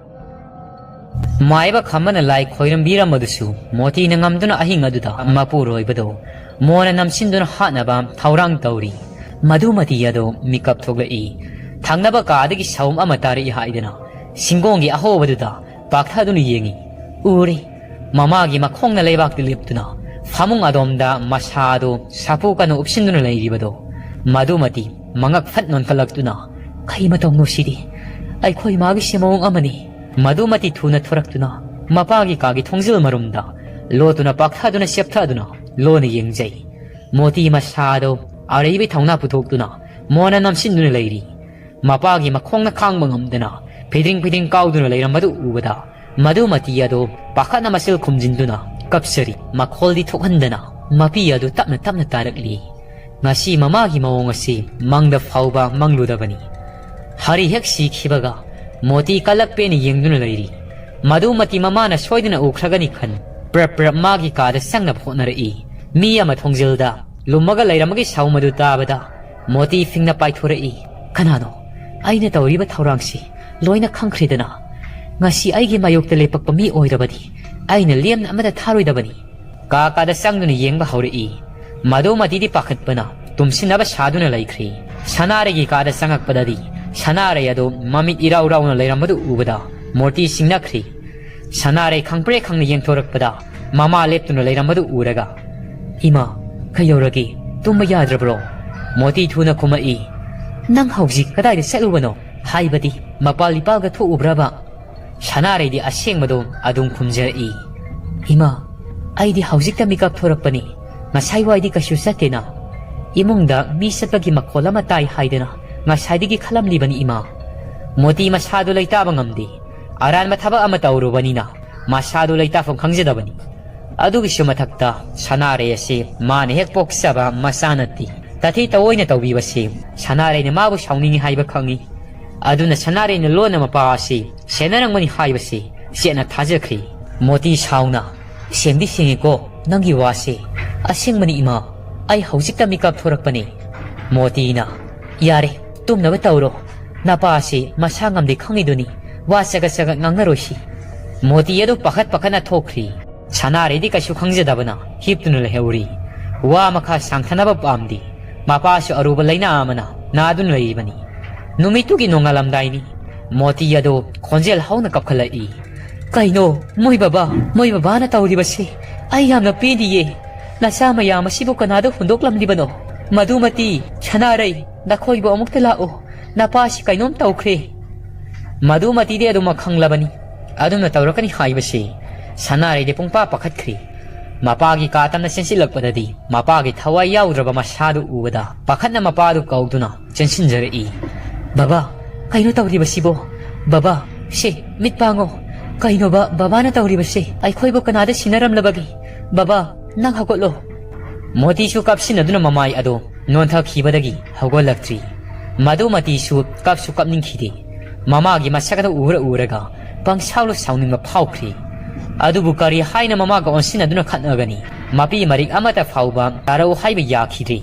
ꯃꯥꯏꯕ ꯈꯝꯕꯅ ꯂꯥꯏ ꯈꯣꯏꯔꯝꯕꯤꯔꯝꯕꯗꯨꯁꯨ ꯃꯣꯇꯤꯅ ꯉꯝꯗꯨꯅ ꯑꯍꯤꯡ ꯑꯗꯨꯗ ꯃꯄꯨꯔꯣꯏꯕꯗꯣ ꯃꯣꯅ ꯅꯝꯁꯤꯟꯗꯨꯅ ꯍꯥꯠꯅꯕ ꯊꯧꯔꯥꯡ ꯇꯧꯔꯤ꯫ ꯃꯗꯨꯃꯇꯤ ꯑꯗꯣ ꯃꯤꯀꯞ ꯊꯣꯛꯂꯛꯏ꯫ ꯊꯪꯅꯕ ꯀꯥꯗꯒꯤ ꯁꯥꯎꯝ ꯑꯃ ꯇꯥꯔꯛꯏ ꯍꯥꯏꯗꯅ ꯁꯤꯡꯒꯣꯡꯒꯤ ꯑꯍꯣꯕꯗꯨꯗ ꯄꯥꯛꯊꯗꯨꯅ ꯌꯦꯡꯉꯤ꯫ ꯎꯔꯦ꯫ ꯃꯃꯥꯒꯤ ꯃꯈꯣꯡꯅ ꯂꯩꯕꯥꯛꯇ ꯂꯦꯞꯇꯨꯅ ꯐꯃꯨꯡ ꯑꯗꯣꯝꯗ ꯃꯁꯥꯗꯣ ꯁꯥꯐꯨ ꯀꯟꯅ ꯎꯞꯁꯤꯟꯗꯨꯅ ꯂꯩꯔꯤꯕꯗꯣ꯫ ꯃꯗꯨꯃꯇꯤ ꯃꯉꯛ ꯐꯠ ꯅꯣꯟꯈꯠꯂꯛꯇꯨꯅ, "ꯀꯩ ꯃꯇꯧꯅꯣ ꯁꯤꯗꯤ? ꯑꯩꯈꯣꯏ ꯃꯥꯒꯤꯁꯦ ꯃꯑꯣꯡ ꯑꯃꯅꯤ꯫" ꯃꯗꯨꯃꯇꯤ ꯊꯨꯅ ꯊꯣꯔꯛꯇꯨꯅ ꯃꯄꯥꯒꯤ ꯀꯥꯒꯤ ꯊꯣꯡꯖꯤꯜ ꯃꯔꯨꯝꯗ ꯂꯣꯠꯇꯨꯅ ꯄꯥꯛꯊꯗꯨꯅ ꯁꯦꯞꯊꯗꯨꯅ ꯂꯣꯟꯅ ꯌꯦꯡꯖꯩ꯫ ꯃꯣꯇꯤ ꯃꯁꯥꯗꯣ ꯑꯔꯩꯕꯤ ꯊꯧꯅꯥ ꯄꯨꯊꯣꯛꯇꯨꯅ ꯃꯣꯟꯅ ꯅꯝꯁꯤꯟꯗꯨꯅ ꯂꯩꯔꯤ꯫ ꯃꯄꯥꯒꯤ ꯃꯈꯣꯡꯅ ꯈꯥꯡꯕ ꯉꯝꯗꯅ ꯐꯤꯗ꯭ꯔꯤꯡ ꯐꯤꯗ꯭ꯔꯤꯡ ꯀꯥꯎꯗꯨꯅ ꯂꯩꯔꯝꯕꯗꯨ ꯎꯕꯗ, ꯃꯗꯨ ꯃꯇꯤ ꯑꯗꯣ ꯄꯥꯈꯠꯅ ꯃꯁꯤꯜ ꯈꯨꯝꯖꯤꯟꯗꯨꯅ ꯀꯞꯆꯔꯤ꯫ ꯃꯈꯣꯜꯗꯤ ꯊꯣꯛꯍꯟꯗꯅ ꯃꯄꯤ ꯑꯗꯨ ꯇꯞꯅ ꯇꯞꯅ ꯇꯥꯔꯛꯂꯤ꯫ ꯉꯁꯤ ꯃꯃꯥꯒꯤ ꯃꯑꯣꯡ ꯑꯁꯤ ꯃꯪꯗ ꯐꯥꯎꯕ ꯃꯪꯂꯨꯗꯕꯅꯤ꯫ ꯍꯔꯤ ꯍꯦꯛ ꯁꯤꯈꯤꯕꯒ ꯃꯣꯇꯤ ꯀꯜꯂꯛꯄꯦꯅ ꯌꯦꯡꯗꯨꯅ ꯂꯩꯔꯤ꯫ ꯃꯗꯨꯃꯇꯤ ꯃꯃꯥꯅ ꯁꯣꯏꯗꯅ ꯎꯈ꯭ꯔꯒꯅꯤ ꯈꯟ ꯄ꯭ꯔꯞ ꯄ꯭ꯔꯞ ꯃꯥꯒꯤ ꯀꯥꯗ ꯆꯪꯅꯕ ꯍꯣꯠꯅꯔꯛꯏ꯫ ꯃꯤ ꯑꯃ ꯊꯣꯡꯖꯤꯜꯗ ꯂꯨꯝꯃꯒ ꯂꯩꯔꯝꯕꯒꯤ ꯁꯥꯎ ꯃꯗꯨ ꯇꯥꯕꯗ ꯃꯣꯇꯤ ꯐꯤꯡꯅ ꯄꯥꯏꯊꯣꯔꯛꯏ꯫ "ꯀꯅꯥꯅꯣ? ꯑꯩꯅ ꯇꯧꯔꯤꯕ ꯊꯧꯔꯥꯡꯁꯤ ꯂꯣꯏꯅ ꯈꯪꯈ꯭ꯔꯦꯗꯅ꯫ ꯉꯁꯤ ꯑꯩꯒꯤ ꯃꯥꯌꯣꯛꯇ ꯂꯦꯞꯄꯛꯄ ꯃꯤ ꯑꯣꯏꯔꯕꯗꯤ ꯑꯩꯅ ꯂꯦꯝꯅ ꯑꯃꯠꯇ ꯊꯥꯔꯣꯏꯗꯕꯅꯤ꯫" ꯀꯥ ꯀꯥꯗ ꯆꯪꯗꯨꯅ ꯌꯦꯡꯕ ꯍꯧꯔꯛꯏ꯫ ꯃꯗꯨꯃꯇꯤꯗꯤ ꯄꯥꯈꯠꯄꯅ ꯇꯨꯝꯁꯤꯟꯅꯕ ꯁꯥꯗꯨꯅ ꯂꯩꯈ꯭ꯔꯤ꯫ ꯁꯅꯥꯔꯩꯒꯤ ꯀꯥꯗ ꯆꯪꯉꯛꯄꯗꯗꯤ ꯁꯅꯥꯔꯩ ꯑꯗꯨ ꯃꯃꯤꯠ ꯏꯔꯥꯎ ꯔꯥꯎꯅ ꯂꯩꯔꯝꯕꯗꯨ ꯎꯕꯗ ꯃꯣꯇꯤ ꯁꯤꯡꯅꯈ꯭ꯔꯤ꯫ ꯁꯅꯥꯔꯩ ꯈꯪꯄ꯭ꯔꯦꯛ ꯈꯪꯅ ꯌꯦꯡꯊꯣꯔꯛꯄꯗ ꯃꯃꯥ ꯂꯦꯞꯇꯨꯅ ꯂꯩꯔꯝꯕꯗꯨ ꯎꯔꯒ, "ꯏꯃꯥ, ꯀꯩꯗꯧꯔꯒꯦ? ꯇꯨꯝꯕ ꯌꯥꯗ꯭ꯔꯕ꯭ꯔꯣ?" ꯃꯣꯇꯤ ꯊꯨꯅ ꯈꯨꯝꯃꯛꯏ꯫ "ꯅꯪ ꯍꯧꯖꯤꯛ ꯀꯗꯥꯏꯗ ꯆꯠꯂꯨꯕꯅꯣ? ꯍꯥꯏꯕꯗꯤ ꯃꯄꯥꯜ ꯏꯄꯥꯜꯒ ꯊꯣꯛꯎꯕ꯭ꯔꯕ?" ꯁꯅꯥꯔꯩꯗꯤ ꯑꯁꯦꯡꯕꯗꯣ ꯑꯗꯨꯝ ꯈꯨꯝꯖꯔꯛꯏ꯫ "ꯏꯃꯥ, ꯑꯩꯗꯤ ꯍꯧꯖꯤꯛꯇ ꯃꯤꯀꯞ ꯊꯣꯔꯛꯄꯅꯤ꯫ ꯉꯁꯥꯏ ꯋꯥꯏꯗꯤ ꯀꯩꯁꯨ ꯆꯠꯇꯦꯅ꯫ ꯏꯃꯨꯡꯗ ꯃꯤ ꯆꯠꯄꯒꯤ ꯃꯈꯣꯜ ꯑꯃ ꯇꯥꯏ ꯍꯥꯏꯗꯅ ꯉꯁꯥꯏꯗꯒꯤ ꯈꯜꯂꯝꯂꯤꯕꯅꯤ, ꯏꯃꯥ꯫" ꯃꯣꯇꯤ ꯃꯁꯥꯗꯨ ꯂꯩꯇꯥꯕ ꯉꯝꯗꯦ꯫ ꯑꯔꯥꯟꯕ ꯊꯕꯛ ꯑꯃ ꯇꯧꯔꯨꯕꯅꯤꯅ ꯃꯁꯥꯗꯨ ꯂꯩꯇꯥꯐꯝ ꯈꯪꯖꯗꯕꯅꯤ꯫ ꯑꯗꯨꯒꯤꯁꯨ ꯃꯊꯛꯇ ꯁꯅꯥꯔꯩ ꯑꯁꯤ ꯃꯥꯅ ꯍꯦꯛ ꯄꯣꯛꯆꯕ ꯃꯆꯥ ꯅꯠꯇꯦ꯫ ꯇꯥꯊꯤ ꯇꯑꯣꯏꯅ ꯇꯧꯕꯤꯕꯁꯤ ꯁꯅꯥꯔꯩꯅ ꯃꯥꯕꯨ ꯁꯥꯎꯅꯤꯡꯉꯤ ꯍꯥꯏꯕ ꯈꯪꯏ꯫ ꯑꯗꯨꯅ ꯁꯅꯥꯔꯩꯅ ꯂꯣꯟꯅ ꯃꯄꯥ ꯑꯁꯤ ꯁꯦꯟꯅꯔꯝꯒꯅꯤ ꯍꯥꯏꯕꯁꯤ ꯆꯦꯠꯅ ꯊꯥꯖꯈ꯭ꯔꯤ꯫ ꯃꯣꯇꯤ ꯁꯥꯎꯅ, "ꯁꯦꯡꯗꯤ ꯁꯦꯡꯉꯤꯀꯣ ꯅꯪꯒꯤ ꯋꯥꯁꯦ꯫ ꯑꯁꯦꯡꯕꯅꯤ ꯏꯃꯥ, ꯑꯩ ꯍꯧꯖꯤꯛꯇ ꯃꯤꯀꯞ ꯊꯣꯔꯛꯄꯅꯤ꯫" ꯃꯣꯇꯤꯅ, "ꯌꯥꯔꯦ, ꯇꯨꯝꯅꯕ ꯇꯧꯔꯣ꯫ ꯅꯄꯥꯁꯤ ꯃꯁꯥ ꯉꯝꯗꯦ ꯈꯪꯉꯤꯗꯨꯅꯤ, ꯋꯥ ꯆꯒꯠ ꯆꯒꯠ ꯉꯥꯡꯅꯔꯣꯏꯁꯤ꯫" ꯃꯣꯇꯤ ꯑꯗꯨ ꯄꯥꯈꯠ ꯄꯥꯈꯠꯅ ꯊꯣꯛꯈ꯭ꯔꯤ꯫ ꯁꯅꯥꯔꯩꯗꯤ ꯀꯩꯁꯨ ꯈꯪꯖꯗꯕꯅ ꯍꯤꯞꯇꯨꯅ ꯂꯩꯍꯧꯔꯤ꯫ ꯋꯥ ꯃꯈꯥ ꯁꯥꯡꯊꯅꯕ ꯄꯥꯝꯗꯦ꯫ ꯃꯄꯥꯁꯨ ꯑꯔꯨꯕ ꯂꯩꯅꯥ ꯑꯃꯅ ꯅꯥꯗꯨꯅ ꯂꯩꯔꯤꯕꯅꯤ꯫ ꯅꯨꯃꯤꯠꯇꯨꯒꯤ ꯅꯣꯡꯉꯥꯜꯂꯝꯗꯥꯏꯅꯤ꯫ ꯃꯣꯇꯤ ꯑꯗꯨ ꯈꯣꯟꯖꯦꯜ ꯍꯧꯅ ꯀꯞꯈꯠꯂꯛꯏ꯫ "ꯀꯩꯅꯣ? ꯃꯣꯏ ꯕꯕꯥ, ꯃꯣꯏ ꯕꯕꯥꯅ ꯇꯧꯔꯤꯕꯁꯤ ꯑꯩ ꯌꯥꯝꯅ ꯄꯦꯟꯗꯤꯌꯦ꯫ ꯅꯆꯥ ꯃꯌꯥꯝ ꯑꯁꯤꯕꯨ ꯀꯅꯥꯗ ꯍꯨꯟꯗꯣꯛꯂꯝꯂꯤꯕꯅꯣ? ꯃꯗꯨꯃꯇꯤ, ꯁꯅꯥꯔꯩ, ꯅꯈꯣꯏꯕꯨ ꯑꯃꯨꯛꯇ ꯂꯥꯛꯑꯣ꯫ ꯅꯄꯥꯁꯤ ꯀꯩꯅꯣꯝ ꯇꯧꯈ꯭ꯔꯦ꯫" ꯃꯗꯨꯃꯇꯤꯗꯤ ꯑꯗꯨꯃꯛ ꯈꯪꯂꯕꯅꯤ꯫ ꯑꯗꯨꯝꯅ ꯇꯧꯔꯛꯀꯅꯤ ꯍꯥꯏꯕꯁꯤ ꯁꯅꯥꯔꯩꯗꯤ ꯄꯨꯡꯄꯥ ꯄꯥꯈꯠꯈ꯭ꯔꯤ꯫ ꯃꯄꯥꯒꯤ ꯀꯥ ꯇꯝꯅ ꯆꯦꯟꯁꯤꯜꯂꯛꯄꯗꯗꯤ ꯃꯄꯥꯒꯤ ꯊꯋꯥꯏ ꯌꯥꯎꯗ꯭ꯔꯕ ꯃꯁꯥꯗꯨ ꯎꯕꯗ ꯄꯥꯈꯠꯅ ꯃꯄꯥꯗꯨ ꯀꯧꯗꯨꯅ ꯆꯦꯟꯁꯤꯟꯖꯔꯛꯏ꯫ "ꯕꯕꯥ, ꯀꯩꯅꯣ ꯇꯧꯔꯤꯕꯁꯤꯕꯣ? ꯕꯕꯥ, ꯁꯦ, ꯃꯤꯠ ꯄꯥꯡꯉꯣ꯫ ꯀꯩꯅꯣꯕ ꯕꯕꯥꯅ ꯇꯧꯔꯤꯕꯁꯦ? ꯑꯩꯈꯣꯏꯕꯨ ꯀꯅꯥꯗ ꯁꯤꯟꯅꯔꯝꯂꯕꯒꯦ? ꯕꯕꯥ, ꯅꯪ ꯍꯧꯒꯠꯂꯣ꯫" ꯃꯣꯇꯤꯁꯨ ꯀꯞꯁꯤꯟꯅꯗꯨꯅ ꯃꯃꯥꯏ ꯑꯗꯨ ꯅꯣꯟꯊꯈꯤꯕꯗꯒꯤ ꯍꯧꯒꯠꯂꯛꯇ꯭ꯔꯤ꯫ ꯃꯗꯨꯃꯇꯤꯁꯨ ꯀꯞꯁꯨ ꯀꯞꯅꯤꯡꯈꯤꯗꯦ꯫ ꯃꯃꯥꯒꯤ ꯃꯁꯛ ꯑꯗꯨ ꯎꯔ ꯎꯔꯒ ꯄꯪꯁꯥꯎꯂ ꯁꯥꯎꯅꯤꯡꯕ ꯐꯥꯎꯈ꯭ꯔꯤ꯫ ꯑꯗꯨꯕꯨ ꯀꯔꯤ ꯍꯥꯏꯅ ꯃꯃꯥꯒ ꯑꯣꯟꯁꯤꯟꯅꯗꯨꯅ ꯈꯠꯅꯒꯅꯤ? ꯃꯄꯤ ꯃꯔꯤꯛ ꯑꯃꯠꯇ ꯐꯥꯎꯕ ꯇꯥꯔꯧ ꯍꯥꯏꯕ ꯌꯥꯈꯤꯗ꯭ꯔꯤ꯫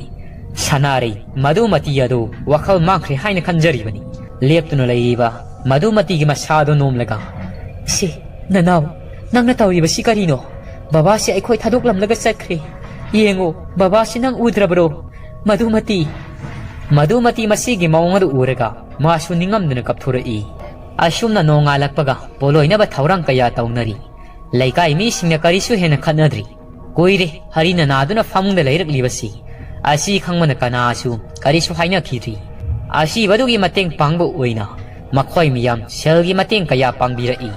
ꯁꯅꯥꯔꯩ ꯃꯗꯨꯃꯇꯤ ꯑꯗꯨ ꯋꯥꯈꯜ ꯃꯥꯡꯈ꯭ꯔꯦ ꯍꯥꯏꯅ ꯈꯟꯖꯔꯤꯕꯅꯤ꯫ ꯂꯦꯞꯇꯨꯅ ꯂꯩꯔꯤꯕ ꯃꯗꯨꯃꯇꯤꯒꯤ ꯃꯁꯥ ꯑꯗꯨ ꯅꯣꯝꯂꯒ, "ꯁꯤ, ꯅꯅꯥꯎ, ꯅꯪꯅ ꯇꯧꯔꯤꯕꯁꯤ ꯀꯔꯤꯅꯣ? ꯕꯕꯥꯁꯤ ꯑꯩꯈꯣꯏ ꯊꯥꯗꯣꯛꯂꯝꯂꯒ ꯆꯠꯈ꯭ꯔꯦ꯫ ꯌꯦꯡꯉꯨ, ꯕꯕꯥꯁꯤ ꯅꯪ ꯎꯗ꯭ꯔꯕꯔꯣ? ꯃꯗꯨꯃꯇꯤ꯫" ꯃꯗꯨꯃꯇꯤ ꯃꯁꯤꯒꯤ ꯃꯑꯣꯡ ꯑꯗꯨ ꯎꯔꯒ ꯃꯥꯁꯨ ꯅꯤꯡꯉꯝꯗꯅ ꯀꯞꯊꯣꯔꯛꯏ꯫ ꯑꯁꯨꯝꯅ ꯅꯣꯡꯉꯥꯜꯂꯛꯄꯒ ꯄꯣꯂꯣꯏꯅꯕ ꯊꯧꯔꯥꯡ ꯀꯌꯥ ꯇꯧꯅꯔꯤ꯫ ꯂꯩꯀꯥꯏ ꯃꯤꯁꯤꯡꯅ ꯀꯔꯤꯁꯨ ꯍꯦꯟꯅ ꯈꯠꯅꯗ꯭ꯔꯤ꯫ ꯀꯨꯏꯔꯦ ꯍꯔꯤꯅ ꯅꯥꯗꯨꯅ ꯐꯃꯨꯡꯗ ꯂꯩꯔꯛꯂꯤꯕꯁꯤ꯫ ꯑꯁꯤ ꯈꯪꯕꯅ ꯀꯅꯥꯁꯨ ꯀꯔꯤꯁꯨ ꯍꯥꯏꯅꯈꯤꯗ꯭ꯔꯤ꯫ ꯑꯁꯤꯕꯗꯨꯒꯤ ꯃꯇꯦꯡ ꯄꯥꯡꯕ ꯑꯣꯏꯅ ꯃꯈꯣꯏ ꯃꯤꯌꯥꯝ ꯁꯦꯜꯒꯤ ꯃꯇꯦꯡ ꯀꯌꯥ ꯄꯥꯡꯕꯤꯔꯛꯏ꯫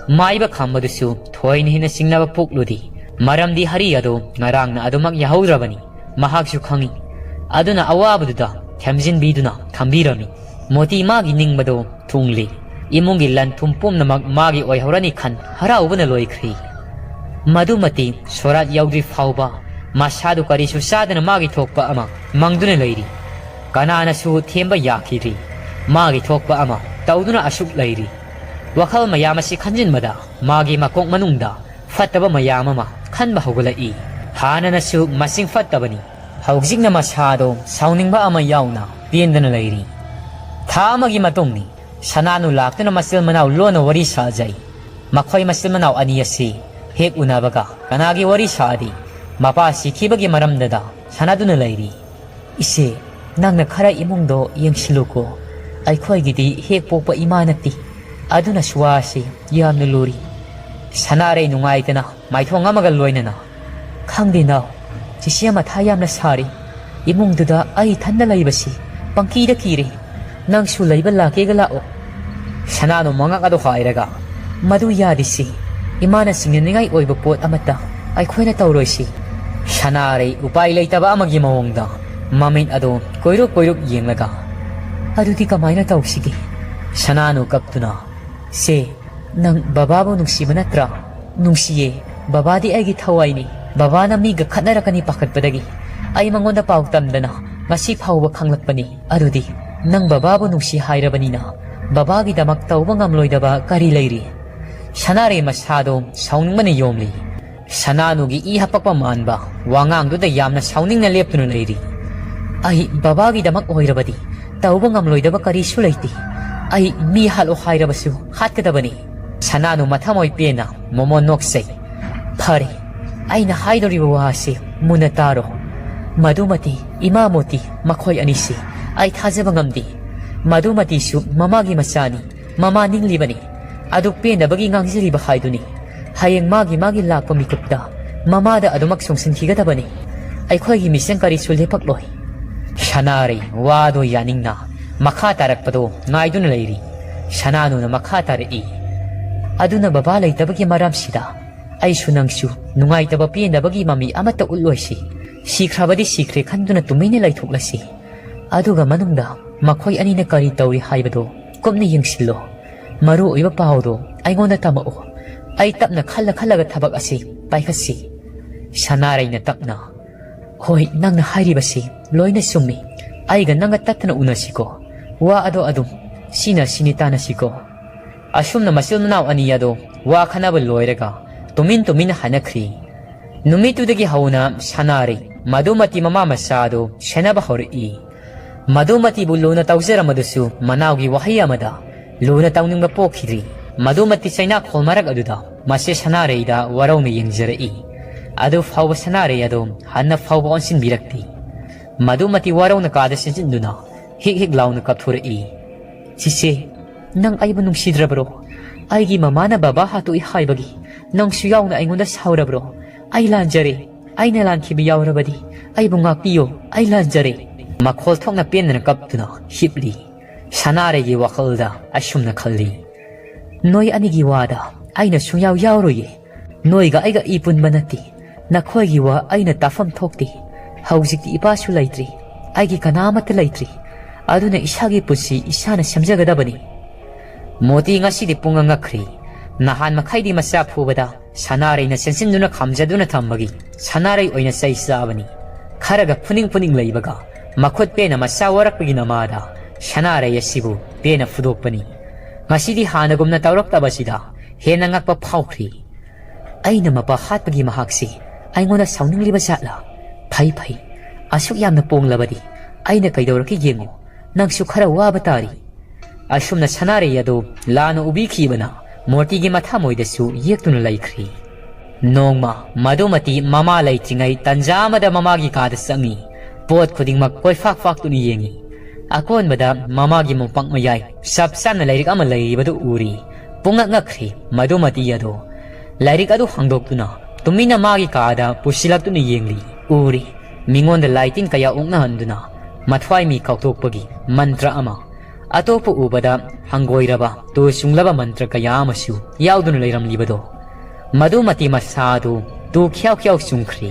ꯃꯥꯏꯕ ꯈꯥꯝꯕꯗꯨꯁꯨ ꯊꯣꯏꯅ ꯍꯦꯟꯅ ꯆꯤꯡꯅꯕ ꯄꯣꯛꯂꯨꯗꯦ꯫ ꯃꯔꯝꯗꯤ ꯍꯔꯤ ꯑꯗꯨ ꯉꯔꯥꯡꯅ ꯑꯗꯨꯃꯛ ꯌꯥꯍꯧꯗ꯭ꯔꯕꯅꯤ꯫ ꯃꯍꯥꯛꯁꯨ ꯈꯪꯏ꯫ ꯑꯗꯨꯅ ꯑꯋꯥꯕꯗꯨꯗ ꯊꯦꯝꯖꯤꯟꯕꯤꯗꯨꯅ ꯊꯝꯕꯤꯔꯝꯃꯤ꯫ ꯃꯣꯇꯤ ꯃꯥꯒꯤ ꯅꯤꯡꯕꯗꯣ ꯊꯨꯡꯂꯤ꯫ ꯏꯃꯨꯡꯒꯤ ꯂꯟ ꯊꯨꯝ ꯄꯨꯝꯅꯃꯛ ꯃꯥꯒꯤ ꯑꯣꯏꯍꯧꯔꯅꯤ ꯈꯟ ꯍꯔꯥꯎꯕꯅ ꯂꯣꯏꯈ꯭ꯔꯤ꯫ ꯃꯗꯨꯃꯇꯤ ꯁꯣꯔꯥꯠ ꯌꯧꯗ꯭ꯔꯤ ꯐꯥꯎꯕ ꯃꯁꯥꯗꯨ ꯀꯔꯤꯁꯨ ꯆꯥꯗꯅ ꯃꯥꯒꯤ ꯊꯣꯛꯄ ꯑꯃ ꯃꯪꯗꯨꯅ ꯂꯩꯔꯤ꯫ ꯀꯅꯥꯅꯁꯨ ꯊꯦꯝꯕ ꯌꯥꯈꯤꯗ꯭ꯔꯤ꯫ ꯃꯥꯒꯤ ꯊꯣꯛꯄ ꯑꯃ ꯇꯧꯗꯨꯅ ꯑꯁꯨꯛ ꯂꯩꯔꯤ꯫ ꯋꯥꯈꯜ ꯃꯌꯥꯝ ꯑꯁꯤ ꯈꯟꯖꯤꯟꯕꯗ ꯃꯥꯒꯤ ꯃꯀꯣꯛ ꯃꯅꯨꯡꯗ ꯐꯠꯇꯕ ꯃꯌꯥꯝ ꯑꯃ ꯈꯟꯕ ꯍꯧꯒꯠꯂꯛꯏ꯫ ꯍꯥꯟꯅꯅꯁꯨ ꯃꯁꯤꯡ ꯐꯠꯇꯕꯅꯤ, ꯍꯧꯖꯤꯛꯅ ꯃꯁꯥꯗꯣ ꯁꯥꯎꯅꯤꯡꯕ ꯑꯃ ꯌꯥꯎꯅ ꯄꯦꯟꯗꯅ ꯂꯩꯔꯤ꯫ ꯊꯥ ꯑꯃꯒꯤ ꯃꯇꯨꯡꯅꯤ꯫ ꯁꯅꯥꯅꯨ ꯂꯥꯛꯇꯨꯅ ꯃꯆꯤꯜ ꯃꯅꯥꯎ ꯂꯣꯟꯅ ꯋꯥꯔꯤ ꯁꯥꯖꯩ꯫ ꯃꯈꯣꯏ ꯃꯆꯤꯟ ꯃꯅꯥꯎ ꯑꯅꯤ ꯑꯁꯤ ꯍꯦꯛ ꯎꯅꯕꯒ ꯀꯅꯥꯒꯤ ꯋꯥꯔꯤ ꯁꯥꯔꯤ? ꯃꯄꯥ ꯁꯤꯈꯤꯕꯒꯤ ꯃꯔꯝꯗꯗ ꯁꯥꯟꯅꯗꯨꯅ ꯂꯩꯔꯤ꯫ "ꯏꯆꯦ, ꯅꯪꯅ ꯈꯔ ꯏꯃꯨꯡꯗꯣ ꯌꯦꯡꯁꯤꯜꯂꯨꯀꯣ꯫ ꯑꯩꯈꯣꯏꯒꯤꯗꯤ ꯍꯦꯛ ꯄꯣꯛꯄ ꯏꯃꯥ ꯅꯠꯇꯦ꯫ ꯑꯗꯨꯅꯁꯨ ꯋꯥꯁꯤ ꯌꯥꯝꯅ ꯂꯨꯔꯤ꯫" ꯁꯅꯥꯔꯩ ꯅꯨꯡꯉꯥꯏꯇꯅ ꯃꯥꯏꯊꯣꯡ ꯑꯃꯒ ꯂꯣꯏꯅꯅ, "ꯈꯪꯗꯦ ꯅꯥꯎ, ꯆꯤꯆꯦ ꯃꯊꯥ ꯌꯥꯝꯅ ꯁꯥꯔꯤ꯫ ꯏꯃꯨꯡꯗꯨꯗ ꯑꯩ ꯏꯊꯟꯗ ꯂꯩꯕꯁꯤ ꯄꯪꯀꯤꯗ ꯀꯤꯔꯦ꯫ ꯅꯪꯁꯨ ꯂꯩꯕ ꯂꯥꯛꯀꯦꯒ ꯂꯥꯛꯑꯣ꯫" ꯁꯅꯥꯅꯨ ꯃꯉꯛ ꯑꯗꯨ ꯍꯥꯏꯔꯒ, "ꯃꯗꯨ ꯌꯥꯗꯤꯁꯤ꯫ ꯏꯃꯥꯅ ꯆꯤꯡꯅꯅꯤꯡꯉꯥꯏ ꯑꯣꯏꯕ ꯄꯣꯠ ꯑꯃꯠꯇ ꯑꯩꯈꯣꯏꯅ ꯇꯧꯔꯣꯏꯁꯤ꯫" ꯁꯅꯥꯔꯩ ꯎꯄꯥꯏ ꯂꯩꯇꯕ ꯑꯃꯒꯤ ꯃꯑꯣꯡꯗ ꯃꯃꯤꯠ ꯑꯗꯨ ꯀꯣꯏꯔꯨꯞ ꯀꯣꯏꯔꯨꯞ ꯌꯦꯡꯂꯒ, "ꯑꯗꯨꯗꯤ ꯀꯃꯥꯏꯅ ꯇꯧꯁꯤꯒꯦ?" ꯁꯅꯥꯅꯨ ꯀꯞꯇꯨꯅ, "ꯁꯦ, ꯅꯪ ꯕꯕꯥꯕꯨ ꯅꯨꯡꯁꯤꯕ ꯅꯠꯇ꯭ꯔꯥ?" "ꯅꯨꯡꯁꯤꯌꯦ꯫ ꯕꯕꯥꯗꯤ ꯑꯩꯒꯤ ꯊꯋꯥꯏꯅꯤ꯫ ꯕꯕꯥꯅ ꯃꯤꯒ ꯈꯠꯅꯔꯛꯀꯅꯤ ꯄꯥꯈꯠꯄꯗꯒꯤ ꯑꯩ ꯃꯉꯣꯟꯗ ꯄꯥꯎ ꯇꯝꯗꯅ ꯉꯁꯤ ꯐꯥꯎꯕ ꯈꯪꯂꯛꯄꯅꯤ꯫ ꯑꯗꯨꯗꯤ ꯅꯪ ꯕꯕꯥꯕꯨ ꯅꯨꯡꯁꯤ ꯍꯥꯏꯔꯕꯅꯤꯅ ꯕꯕꯥꯒꯤꯗꯃꯛ ꯇꯧꯕ ꯉꯝꯂꯣꯏꯗꯕ ꯀꯔꯤ ꯂꯩꯔꯤ?" ꯁꯅꯥꯔꯩ ꯃꯁꯥꯗꯣ ꯁꯥꯎꯅꯤꯡꯕꯅ ꯌꯣꯝꯂꯤ꯫ ꯁꯅꯥꯅꯨꯒꯤ ꯏ ꯍꯥꯄꯛꯄ ꯃꯥꯟꯕ ꯋꯥꯉꯥꯡꯗꯨꯗ ꯌꯥꯝꯅ ꯁꯥꯎꯅꯤꯡꯅ ꯂꯦꯞꯇꯨꯅ ꯂꯩꯔꯤ꯫ "ꯑꯩ ꯕꯕꯥꯒꯤꯗꯃꯛ ꯑꯣꯏꯔꯕꯗꯤ ꯇꯧꯕ ꯉꯝꯂꯣꯏꯗꯕ ꯀꯔꯤꯁꯨ ꯂꯩꯇꯦ꯫ ꯑꯩ ꯃꯤ ꯍꯥꯠꯂꯣ ꯍꯥꯏꯔꯕꯁꯨ ꯍꯥꯠꯀꯗꯕꯅꯤ꯫" ꯁꯅꯥꯅꯨ ꯃꯊꯃꯣꯏ ꯄꯦꯟꯅ ꯃꯣꯃꯣꯟ ꯅꯣꯛꯆꯩ꯫ "ꯐꯔꯦ, ꯑꯩꯅ ꯍꯥꯏꯗꯧꯔꯤꯕ ꯋꯥ ꯑꯁꯤ ꯃꯨꯟꯅ ꯇꯥꯔꯣ꯫ ꯃꯗꯨꯃꯇꯤ ꯏꯃꯥ ꯃꯣꯇꯤ ꯃꯈꯣꯏ ꯑꯅꯤꯁꯤ ꯑꯩ ꯊꯥꯖꯕ ꯉꯝꯗꯦ꯫ ꯃꯗꯨꯃꯇꯤꯁꯨ ꯃꯃꯥꯒꯤ ꯃꯆꯥꯅꯤ꯫ ꯃꯃꯥ ꯅꯤꯡꯂꯤꯕꯅꯤ꯫ ꯑꯗꯨ ꯄꯦꯟꯗꯕꯒꯤ ꯉꯥꯡꯖꯔꯤꯕ ꯍꯥꯏꯗꯨꯅꯤ꯫ ꯍꯌꯦꯡ ꯃꯥꯒꯤ ꯃꯥꯒꯤ ꯂꯥꯛꯄ ꯃꯤꯀꯨꯞꯇ ꯃꯃꯥꯗ ꯑꯗꯨꯃꯛ ꯆꯣꯡꯁꯤꯟꯈꯤꯒꯗꯕꯅꯤ꯫ ꯑꯩꯈꯣꯏꯒꯤ ꯃꯤꯆꯪ ꯀꯔꯤꯁꯨ ꯂꯦꯞꯄꯛꯂꯣꯏ꯫" ꯁꯅꯥꯔꯩ ꯋꯥꯗꯣ ꯌꯥꯅꯤꯡꯅ ꯃꯈꯥ ꯇꯥꯔꯛꯄꯗꯣ ꯉꯥꯏꯗꯨꯅ ꯂꯩꯔꯤ꯫ ꯁꯅꯥꯅꯨꯅ ꯃꯈꯥ ꯇꯥꯔꯛꯏ꯫ "ꯑꯗꯨꯅ ꯕꯕꯥ ꯂꯩꯇꯕꯒꯤ ꯃꯔꯝꯁꯤꯗ ꯑꯩꯁꯨ ꯅꯪꯁꯨ ꯅꯨꯡꯉꯥꯏꯇꯕ ꯄꯦꯟꯗꯕꯒꯤ ꯃꯃꯤ ꯑꯃꯠꯇ ꯎꯠꯂꯣꯏꯁꯤ꯫ ꯁꯤꯈ꯭ꯔꯕꯗꯤ ꯁꯤꯈ꯭ꯔꯦ ꯈꯟꯗꯨꯅ ꯇꯨꯃꯤꯟꯅ ꯂꯩꯊꯣꯛꯂꯁꯤ꯫ ꯑꯗꯨꯒ ꯃꯅꯨꯡꯗ ꯃꯈꯣꯏ ꯑꯅꯤꯅ ꯀꯔꯤ ꯇꯧꯔꯤ ꯍꯥꯏꯕꯗꯨ ꯀꯨꯞꯅ ꯌꯦꯡꯁꯤꯜꯂꯣ꯫ ꯃꯔꯨ ꯑꯣꯏꯕ ꯄꯥꯎꯗꯨ ꯑꯩꯉꯣꯟꯗ ꯇꯝꯃꯛꯎ꯫ ꯑꯩ ꯇꯞꯅ ꯈꯜꯂ ꯈꯜꯂꯒ ꯊꯕꯛ ꯑꯁꯤ ꯄꯥꯏꯈꯠꯁꯤ꯫" ꯁꯅꯥꯔꯩꯅ ꯇꯞꯅ, "ꯍꯣꯏ, ꯅꯪꯅ ꯍꯥꯏꯔꯤꯕꯁꯤ ꯂꯣꯏꯅ ꯆꯨꯝꯃꯤ꯫ ꯑꯩꯒ ꯅꯪꯒ ꯇꯠꯇꯅ ꯎꯅꯁꯤꯀꯣ꯫ ꯋꯥ ꯑꯗꯣ ꯑꯗꯨꯝ ꯁꯤꯅ ꯁꯤꯅꯤ ꯇꯥꯅꯁꯤꯀꯣ꯫" ꯑꯁꯨꯝꯅ ꯃꯆꯤꯟ ꯃꯅꯥꯎ ꯑꯅꯤ ꯑꯗꯣ ꯋꯥ ꯈꯟꯅꯕ ꯂꯣꯏꯔꯒ ꯇꯨꯃꯤꯟ ꯇꯨꯃꯤꯟꯅ ꯍꯥꯏꯅꯈ꯭ꯔꯤ꯫ ꯅꯨꯃꯤꯠꯇꯨꯗꯒꯤ ꯍꯧꯅ ꯁꯅꯥꯔꯩ ꯃꯗꯨꯃꯇꯤ ꯃꯃꯥ ꯃꯆꯥ ꯑꯗꯨ ꯁꯦꯟꯅꯕ ꯍꯧꯔꯛꯏ꯫ ꯃꯗꯨꯃꯇꯤꯕꯨ ꯂꯨꯅ ꯇꯧꯖꯔꯝꯕꯗꯨꯁꯨ ꯃꯅꯥꯎꯒꯤ ꯋꯥꯍꯩ ꯑꯃꯗ ꯂꯨꯅ ꯇꯧꯅꯤꯡꯕ ꯄꯣꯛꯈꯤꯗ꯭ꯔꯤ꯫ ꯃꯗꯨꯃꯇꯤ ꯆꯩꯅꯥꯈꯣꯜ ꯃꯔꯛ ꯑꯗꯨꯗ ꯃꯆꯦ ꯁꯅꯥꯔꯩꯗ ꯋꯥꯔꯧꯅ ꯌꯦꯡꯖꯔꯛꯏ꯫ ꯑꯗꯨ ꯐꯥꯎꯕ ꯁꯅꯥꯔꯩ ꯑꯗꯣ ꯍꯟꯅ ꯐꯥꯎꯕ ꯑꯣꯟꯁꯤꯟꯕꯤꯔꯛꯇꯦ꯫ ꯃꯗꯨꯃꯇꯤ ꯋꯥꯔꯧꯅ ꯀꯥꯗ ꯆꯦꯟꯁꯤꯟꯗꯨꯅ ꯍꯤꯛ ꯍꯤꯛ ꯂꯥꯎꯅ ꯀꯞꯊꯣꯔꯛꯏ꯫ "ꯆꯤꯆꯦ, ꯅꯪ ꯑꯩꯕꯨ ꯅꯨꯡꯁꯤꯗ꯭ꯔꯕ꯭ꯔꯣ? ꯑꯩꯒꯤ ꯃꯃꯥꯅ ꯕꯕꯥ ꯍꯥꯠꯇꯣꯛꯏ ꯍꯥꯏꯕꯒꯤ ꯅꯪꯁꯨ ꯌꯥꯎꯅ ꯑꯩꯉꯣꯟꯗ ꯁꯥꯎꯔꯕ꯭ꯔꯣ? ꯑꯩ ꯂꯥꯟꯖꯔꯦ꯫ ꯑꯩꯅ ꯂꯥꯟꯈꯤꯕ ꯌꯥꯎꯔꯕꯗꯤ ꯑꯩꯕꯨ ꯉꯥꯛꯄꯤꯌꯣ꯫ ꯑꯩ ꯂꯥꯟꯖꯔꯦ꯫" ꯃꯈꯣꯜ ꯊꯣꯛꯅ ꯄꯦꯟꯗꯅ ꯀꯞꯇꯨꯅ ꯍꯤꯞꯂꯤ꯫ ꯁꯅꯥꯔꯩꯒꯤ ꯋꯥꯈꯜꯗ ꯑꯁꯨꯝꯅ ꯈꯜꯂꯤ, "ꯅꯣꯏ ꯑꯅꯤꯒꯤ ꯋꯥꯗ ꯑꯩꯅ ꯁꯨꯡꯌꯥꯎ ꯌꯥꯎꯔꯣꯏꯌꯦ꯫ ꯅꯣꯏꯒ ꯑꯩꯒ ꯏ ꯄꯨꯟꯕ ꯅꯠꯇꯦ꯫ ꯅꯈꯣꯏꯒꯤ ꯋꯥ ꯑꯩꯅ ꯇꯥꯐꯝ ꯊꯣꯛꯇꯦ꯫ ꯍꯧꯖꯤꯛꯇꯤ ꯏꯄꯥꯁꯨ ꯂꯩꯇ꯭ꯔꯤ, ꯑꯩꯒꯤ ꯀꯅꯥ ꯑꯃꯠꯇ ꯂꯩꯇ꯭ꯔꯤ꯫ ꯑꯗꯨꯅ ꯏꯁꯥꯒꯤ ꯄꯨꯟꯁꯤ ꯏꯁꯥꯅ ꯁꯦꯝꯖꯒꯗꯕꯅꯤ꯫" ꯃꯣꯇꯤ ꯉꯁꯤꯗꯤ ꯄꯨꯡꯉꯛ ꯉꯛꯈ꯭ꯔꯦ꯫ ꯅꯍꯥꯟ ꯃꯈꯩꯗꯤ ꯃꯆꯥ ꯐꯨꯕꯗ ꯁꯅꯥꯔꯩꯅ ꯆꯦꯟꯁꯤꯟꯗꯨꯅ ꯈꯥꯝꯖꯗꯨꯅ ꯊꯝꯕꯒꯤ ꯁꯅꯥꯔꯩ ꯑꯣꯏꯅ ꯆꯩ ꯆꯥꯕꯅꯤ꯫ ꯈꯔꯒ ꯐꯨꯅꯤꯡ ꯐꯨꯅꯤꯡ ꯂꯩꯕꯒ ꯃꯈꯨꯠ ꯄꯦꯟꯅ ꯃꯆꯥ ꯋꯥꯔꯛꯄꯒꯤ ꯅꯃꯥꯗ ꯁꯅꯥꯔꯩ ꯑꯁꯤꯕꯨ ꯄꯦꯟꯅ ꯐꯨꯗꯣꯛꯄꯅꯤ꯫ ꯉꯁꯤꯗꯤ ꯍꯥꯟꯅꯒꯨꯝꯅ ꯇꯧꯔꯛꯇꯕꯁꯤꯗ ꯍꯦꯟꯅ ꯉꯛꯄ ꯐꯥꯎꯈ꯭ꯔꯤ꯫ "ꯑꯩꯅ ꯃꯄꯥ ꯍꯥꯠꯄꯒꯤ ꯃꯍꯥꯛꯁꯤ ꯑꯩꯉꯣꯟꯗ ꯁꯥꯎꯅꯤꯡꯂꯤꯕ ꯖꯥꯠꯂꯥ? ꯐꯩ ꯐꯩ, ꯑꯁꯨꯛ ꯌꯥꯝꯅ ꯄꯣꯡꯂꯕꯗꯤ ꯑꯩꯅ ꯀꯩꯗꯧꯔꯛꯀꯦ ꯌꯦꯡꯉꯨ꯫ ꯅꯪꯁꯨ ꯈꯔ ꯋꯥꯕ ꯇꯥꯔꯤ꯫" ꯑꯁꯨꯝꯅ ꯁꯅꯥꯔꯩ ꯑꯗꯨ ꯂꯥꯟꯅ ꯎꯕꯤꯈꯤꯕꯅ ꯃꯣꯇꯤꯒꯤ ꯃꯊꯃꯣꯏꯗꯁꯨ ꯌꯦꯛꯇꯨꯅ ꯂꯩꯈ꯭ꯔꯤ꯫ ꯅꯣꯡꯃ ꯃꯗꯨꯃꯇꯤ ꯃꯃꯥ ꯂꯩꯇ꯭ꯔꯤꯉꯩ ꯇꯟꯖꯥ ꯑꯃꯗ ꯃꯃꯥꯒꯤ ꯀꯥꯗ ꯆꯪꯉꯤ꯫ ꯄꯣꯠ ꯈꯨꯗꯤꯡꯃꯛ ꯀꯣꯏꯐꯥꯛ ꯐꯥꯛꯇꯨꯅ ꯌꯦꯡꯉꯤ꯫ ꯑꯀꯣꯟꯕꯗ ꯃꯃꯥꯒꯤ ꯃꯣꯝꯄꯥꯛ ꯃꯌꯥꯏ ꯆꯞ ꯆꯥꯅ ꯂꯥꯏꯔꯤꯛ ꯑꯃ ꯂꯩꯔꯤꯕꯗꯨ ꯎꯔꯤ꯫ ꯄꯨꯡꯉꯛ ꯉꯛꯈ꯭ꯔꯤ ꯃꯗꯨꯃꯇꯤ ꯑꯗꯣ꯫ ꯂꯥꯏꯔꯤꯛ ꯑꯗꯨ ꯍꯥꯡꯗꯣꯛꯇꯨꯅ ꯇꯨꯃꯤꯟꯅ ꯃꯥꯒꯤ ꯀꯥꯗ ꯄꯨꯁꯤꯜꯂꯛꯇꯨꯅ ꯌꯦꯡꯂꯤ꯫ ꯎꯔꯤ, ꯃꯤꯉꯣꯟꯗ ꯂꯥꯏ ꯇꯤꯟ ꯀꯌꯥ ꯑꯣꯛꯅꯍꯟꯗꯨꯅ ꯃꯊ꯭ꯋꯥꯏ ꯃꯤ ꯀꯥꯎꯊꯣꯛꯄꯒꯤ ꯃꯟꯇ꯭ꯔ ꯑꯃ꯫ ꯑꯇꯣꯞꯄ ꯎꯕꯗ ꯍꯪꯒꯣꯏꯔꯕ, ꯇꯨ ꯆꯨꯡꯂꯕ ꯃꯟꯇ꯭ꯔ ꯀꯌꯥ ꯑꯃꯁꯨ ꯌꯥꯎꯗꯨꯅ ꯂꯩꯔꯝꯂꯤꯕꯗꯣ꯫ ꯃꯗꯨꯃꯇꯤ ꯃꯁꯥꯗꯨ ꯇꯨ ꯈ꯭ꯌꯥꯎ ꯈ꯭ꯌꯥꯎ ꯆꯨꯡꯈ꯭ꯔꯤ꯫